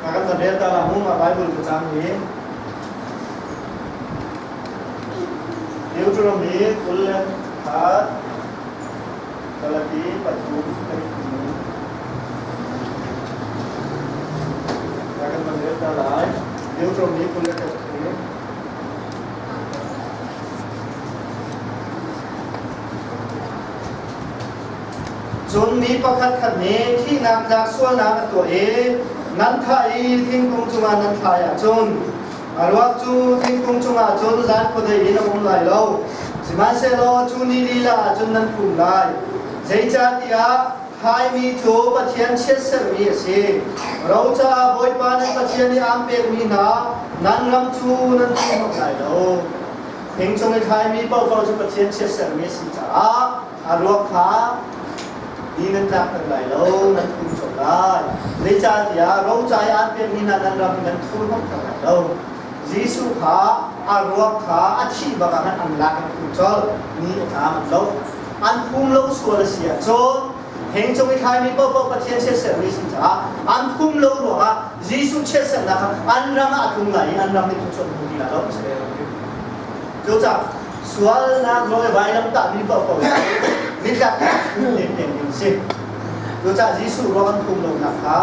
S1: Ka kan van rel ta la mu ma Bible cu cang hi. Deuteronomy 21 Galati 3 Ka kan van rel ta lai. Deuteronomy 23 Cun mi pakhatkhat nih thihnak tlak sualnak a tuah i nan thah i thingkung cungah nan thlai ahcun a ruak cu thingkung cungah cun zan khuadei in a um lai lo. Sihmanhsehlaw cu ni lila ah cun nan phum lai. Zeicahtiah thaimi cu Pathian chiatserhmi a si. Ro caah Bawipa nan Pathian nih aan pekmi hna nan ram cu nan phum hmak lai lo. Thing cung i thlaimi paohpaoh cu Pathian chiatserhmi a si caah a ruak kha ni nan tlakter lai lo, nan phum colh lai. Zeicahtiah ro ca i aan pekmi hna nan ram nan thurhnawmhter lai lo. Jesuh kha a ruak kha a thih bak ah khan an lak in phum colh. Ni a tla manh lo. An phum lo sual a si ahcun Heng cung i thlaimi paohpaoh Pathian chiatserhmi a si caah an phum lo ruangah Jesuh chiatserhnak kha an ram ah a tlung lai i an ram nih thluachuah hmu ti lai lo. Cucaah sualnak ruang i vailam tahmi paohpaoh cu nitlak phum dengdeng ding a si. Cucaah Jesuh ruang an phum lonak kha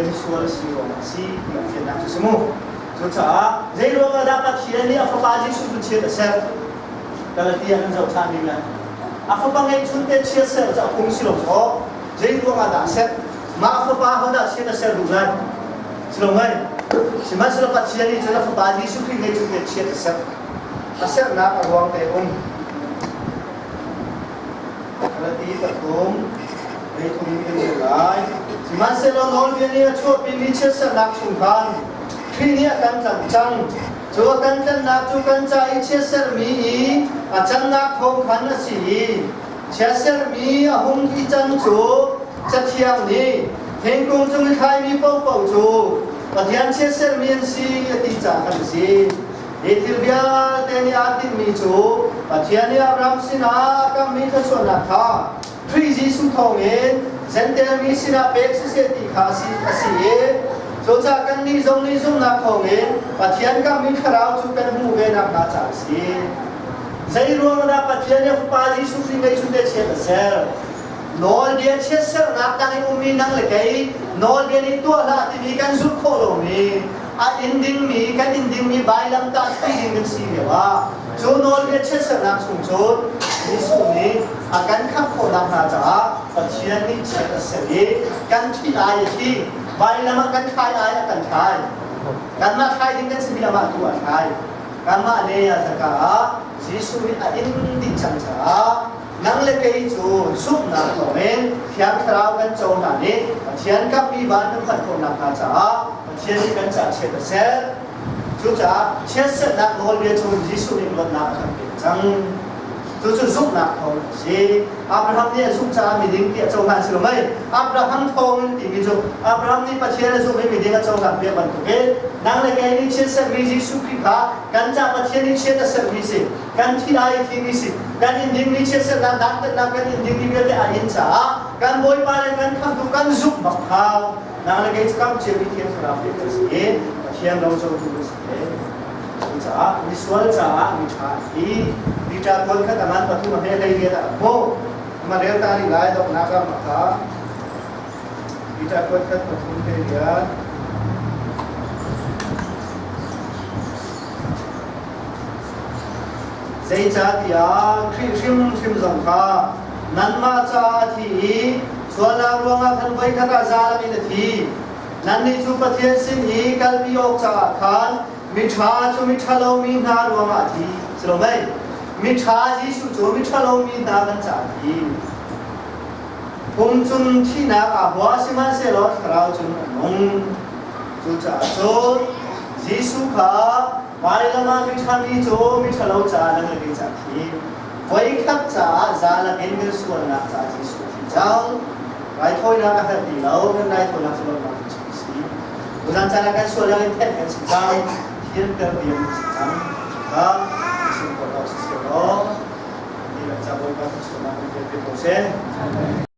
S1: misual a si ruangah a si tiah fiannak cu si mu. Cucaah zei ruangah dah Pathian nih a fapa Jesuh cu chiat a serh? Galatia kan zoh ṭhan ding lai. A fapa ngeihchun te chiat ser cu a phung si lo caw. Zei ruangah dah a ser? Mah a fapa hodah chiat a ser duh lai? Si lo mei? Sihmanhsehlaw Pathian nih cun a fapa Jesuh Khrih ngeihchun te chiat a ser. A sernak a ruang te um. Galati 3, 3 in kan rel lai. Sihmanhsehlaw nawlbia nih a chuahpimi chiatsernak chung khan Khrih nih a kan tlanh cang. Cu a kan tlanhnak cu kan ca i chiatserhmi i a cannak thawng khan a si i chiatserhmi a hung i can cu Cathiang nih thingkung cung i thlaimi paohpaoh cu Pathian chiatserhmi an si a ti caah khan a si. Hi thil vialte nih aa tinhmi cu Pathian nih Abraham sinah a kammi thluachuahnak kha Khrih Jesuh thawngin Jentail mi sinah pek siseh ti kha a si i cucaah kannih zong nih zumhnak thawngin Pathian kammi thlarau cu kan hmuh ve nakhnga caah a si. Zei ruang dah Pathian nih a Fapa Jesuh Khrih ngeihchun te chiat a ser? Nawlbia chiatserhnak tang i ummi nang le kei nawlbia nih tuah hlah timi kan zulh khawh lomi a inn dingmi kan inn dingmi vailamtah thi ding kan si lio ah cu nawlbia chiatserhnak chung cun Jesuh nih a kan khamh khawh nakhnga caah Pathian nih chiat a ser i kan thi ai a thi vailam ah kan thlai ai a kan thlai kanmah thlai ding kan simi amah tu a thlai kanmah le a zaka ah Jesuh nih a inn dih cang caah nang le kei cu zumhnak thawngin Thiang Thlarau kan co hna nih Pathian kammi van kan phanh khawh nakhnga caah Pathian nih kan caah chiat a ser. Cucaah chiatserhnak nawlbia cu Jesuh nih luatnak a kan pek cang. Cucu zumhnak thawng a si. Abraham nih a zumh caah miding ti a cohlan si lo mei? Abraham thawngin timi cu Abraham nih Pathian a zumh i miding a cohlan piak bantukin nang le kei nih chiatserhmi Jesuh Khrih kha kan caah Pathian nih chiat a serhmi si. Kan thi ai thimi si. Kan in dingmi chiatserhnak dantatnak kan in dingmi vialte a in caah kan Bawipa le kan Khamhtu kan zumh bak kha nang le kei cu kam ciami Thiang Thlarau pek kan si i Pathian ro cotu kan si. Cucaah misual caah miṭha a thi. Peter tuan khat aman pathum a hme hlei riat ah a hmuh. Ama rel ta rih lai donghnak ah maka Peter tuan khat pathum hlei riat. Zeicahtiah Khrih hrimhrim zong kha nanmah caah a thi i sualnak ruangah khan voikhat ah zalam in a thi. Nannih cu Pathian sin i kalpi awk caah khan miṭha cu miṭhalo mi hna ruangah a thi. Si lo mei? Miṭha Jesuh cu miṭhalo mi hna kan caah a thi. Pum cun thihnak aa hua, sihmanhsehlaw thlarau cun a nung. Cucaah cun Jesuh kha vailam ah miṭhami cu miṭhalo caah na ngai caah thi. Voikhat caah zalak in kan sualnak caah Jesuh a thi cang. Raithawinak a herh ti lo, kan raithawinak cu lawmhnak in chim a si. Tuzan caan ah kan sualnak in thenh kan si cang, thianter diam kan si cang. Kha chim khawh awk si seh law, ni lam ca Bawipa thluachuahnak kan pek ve ko seh.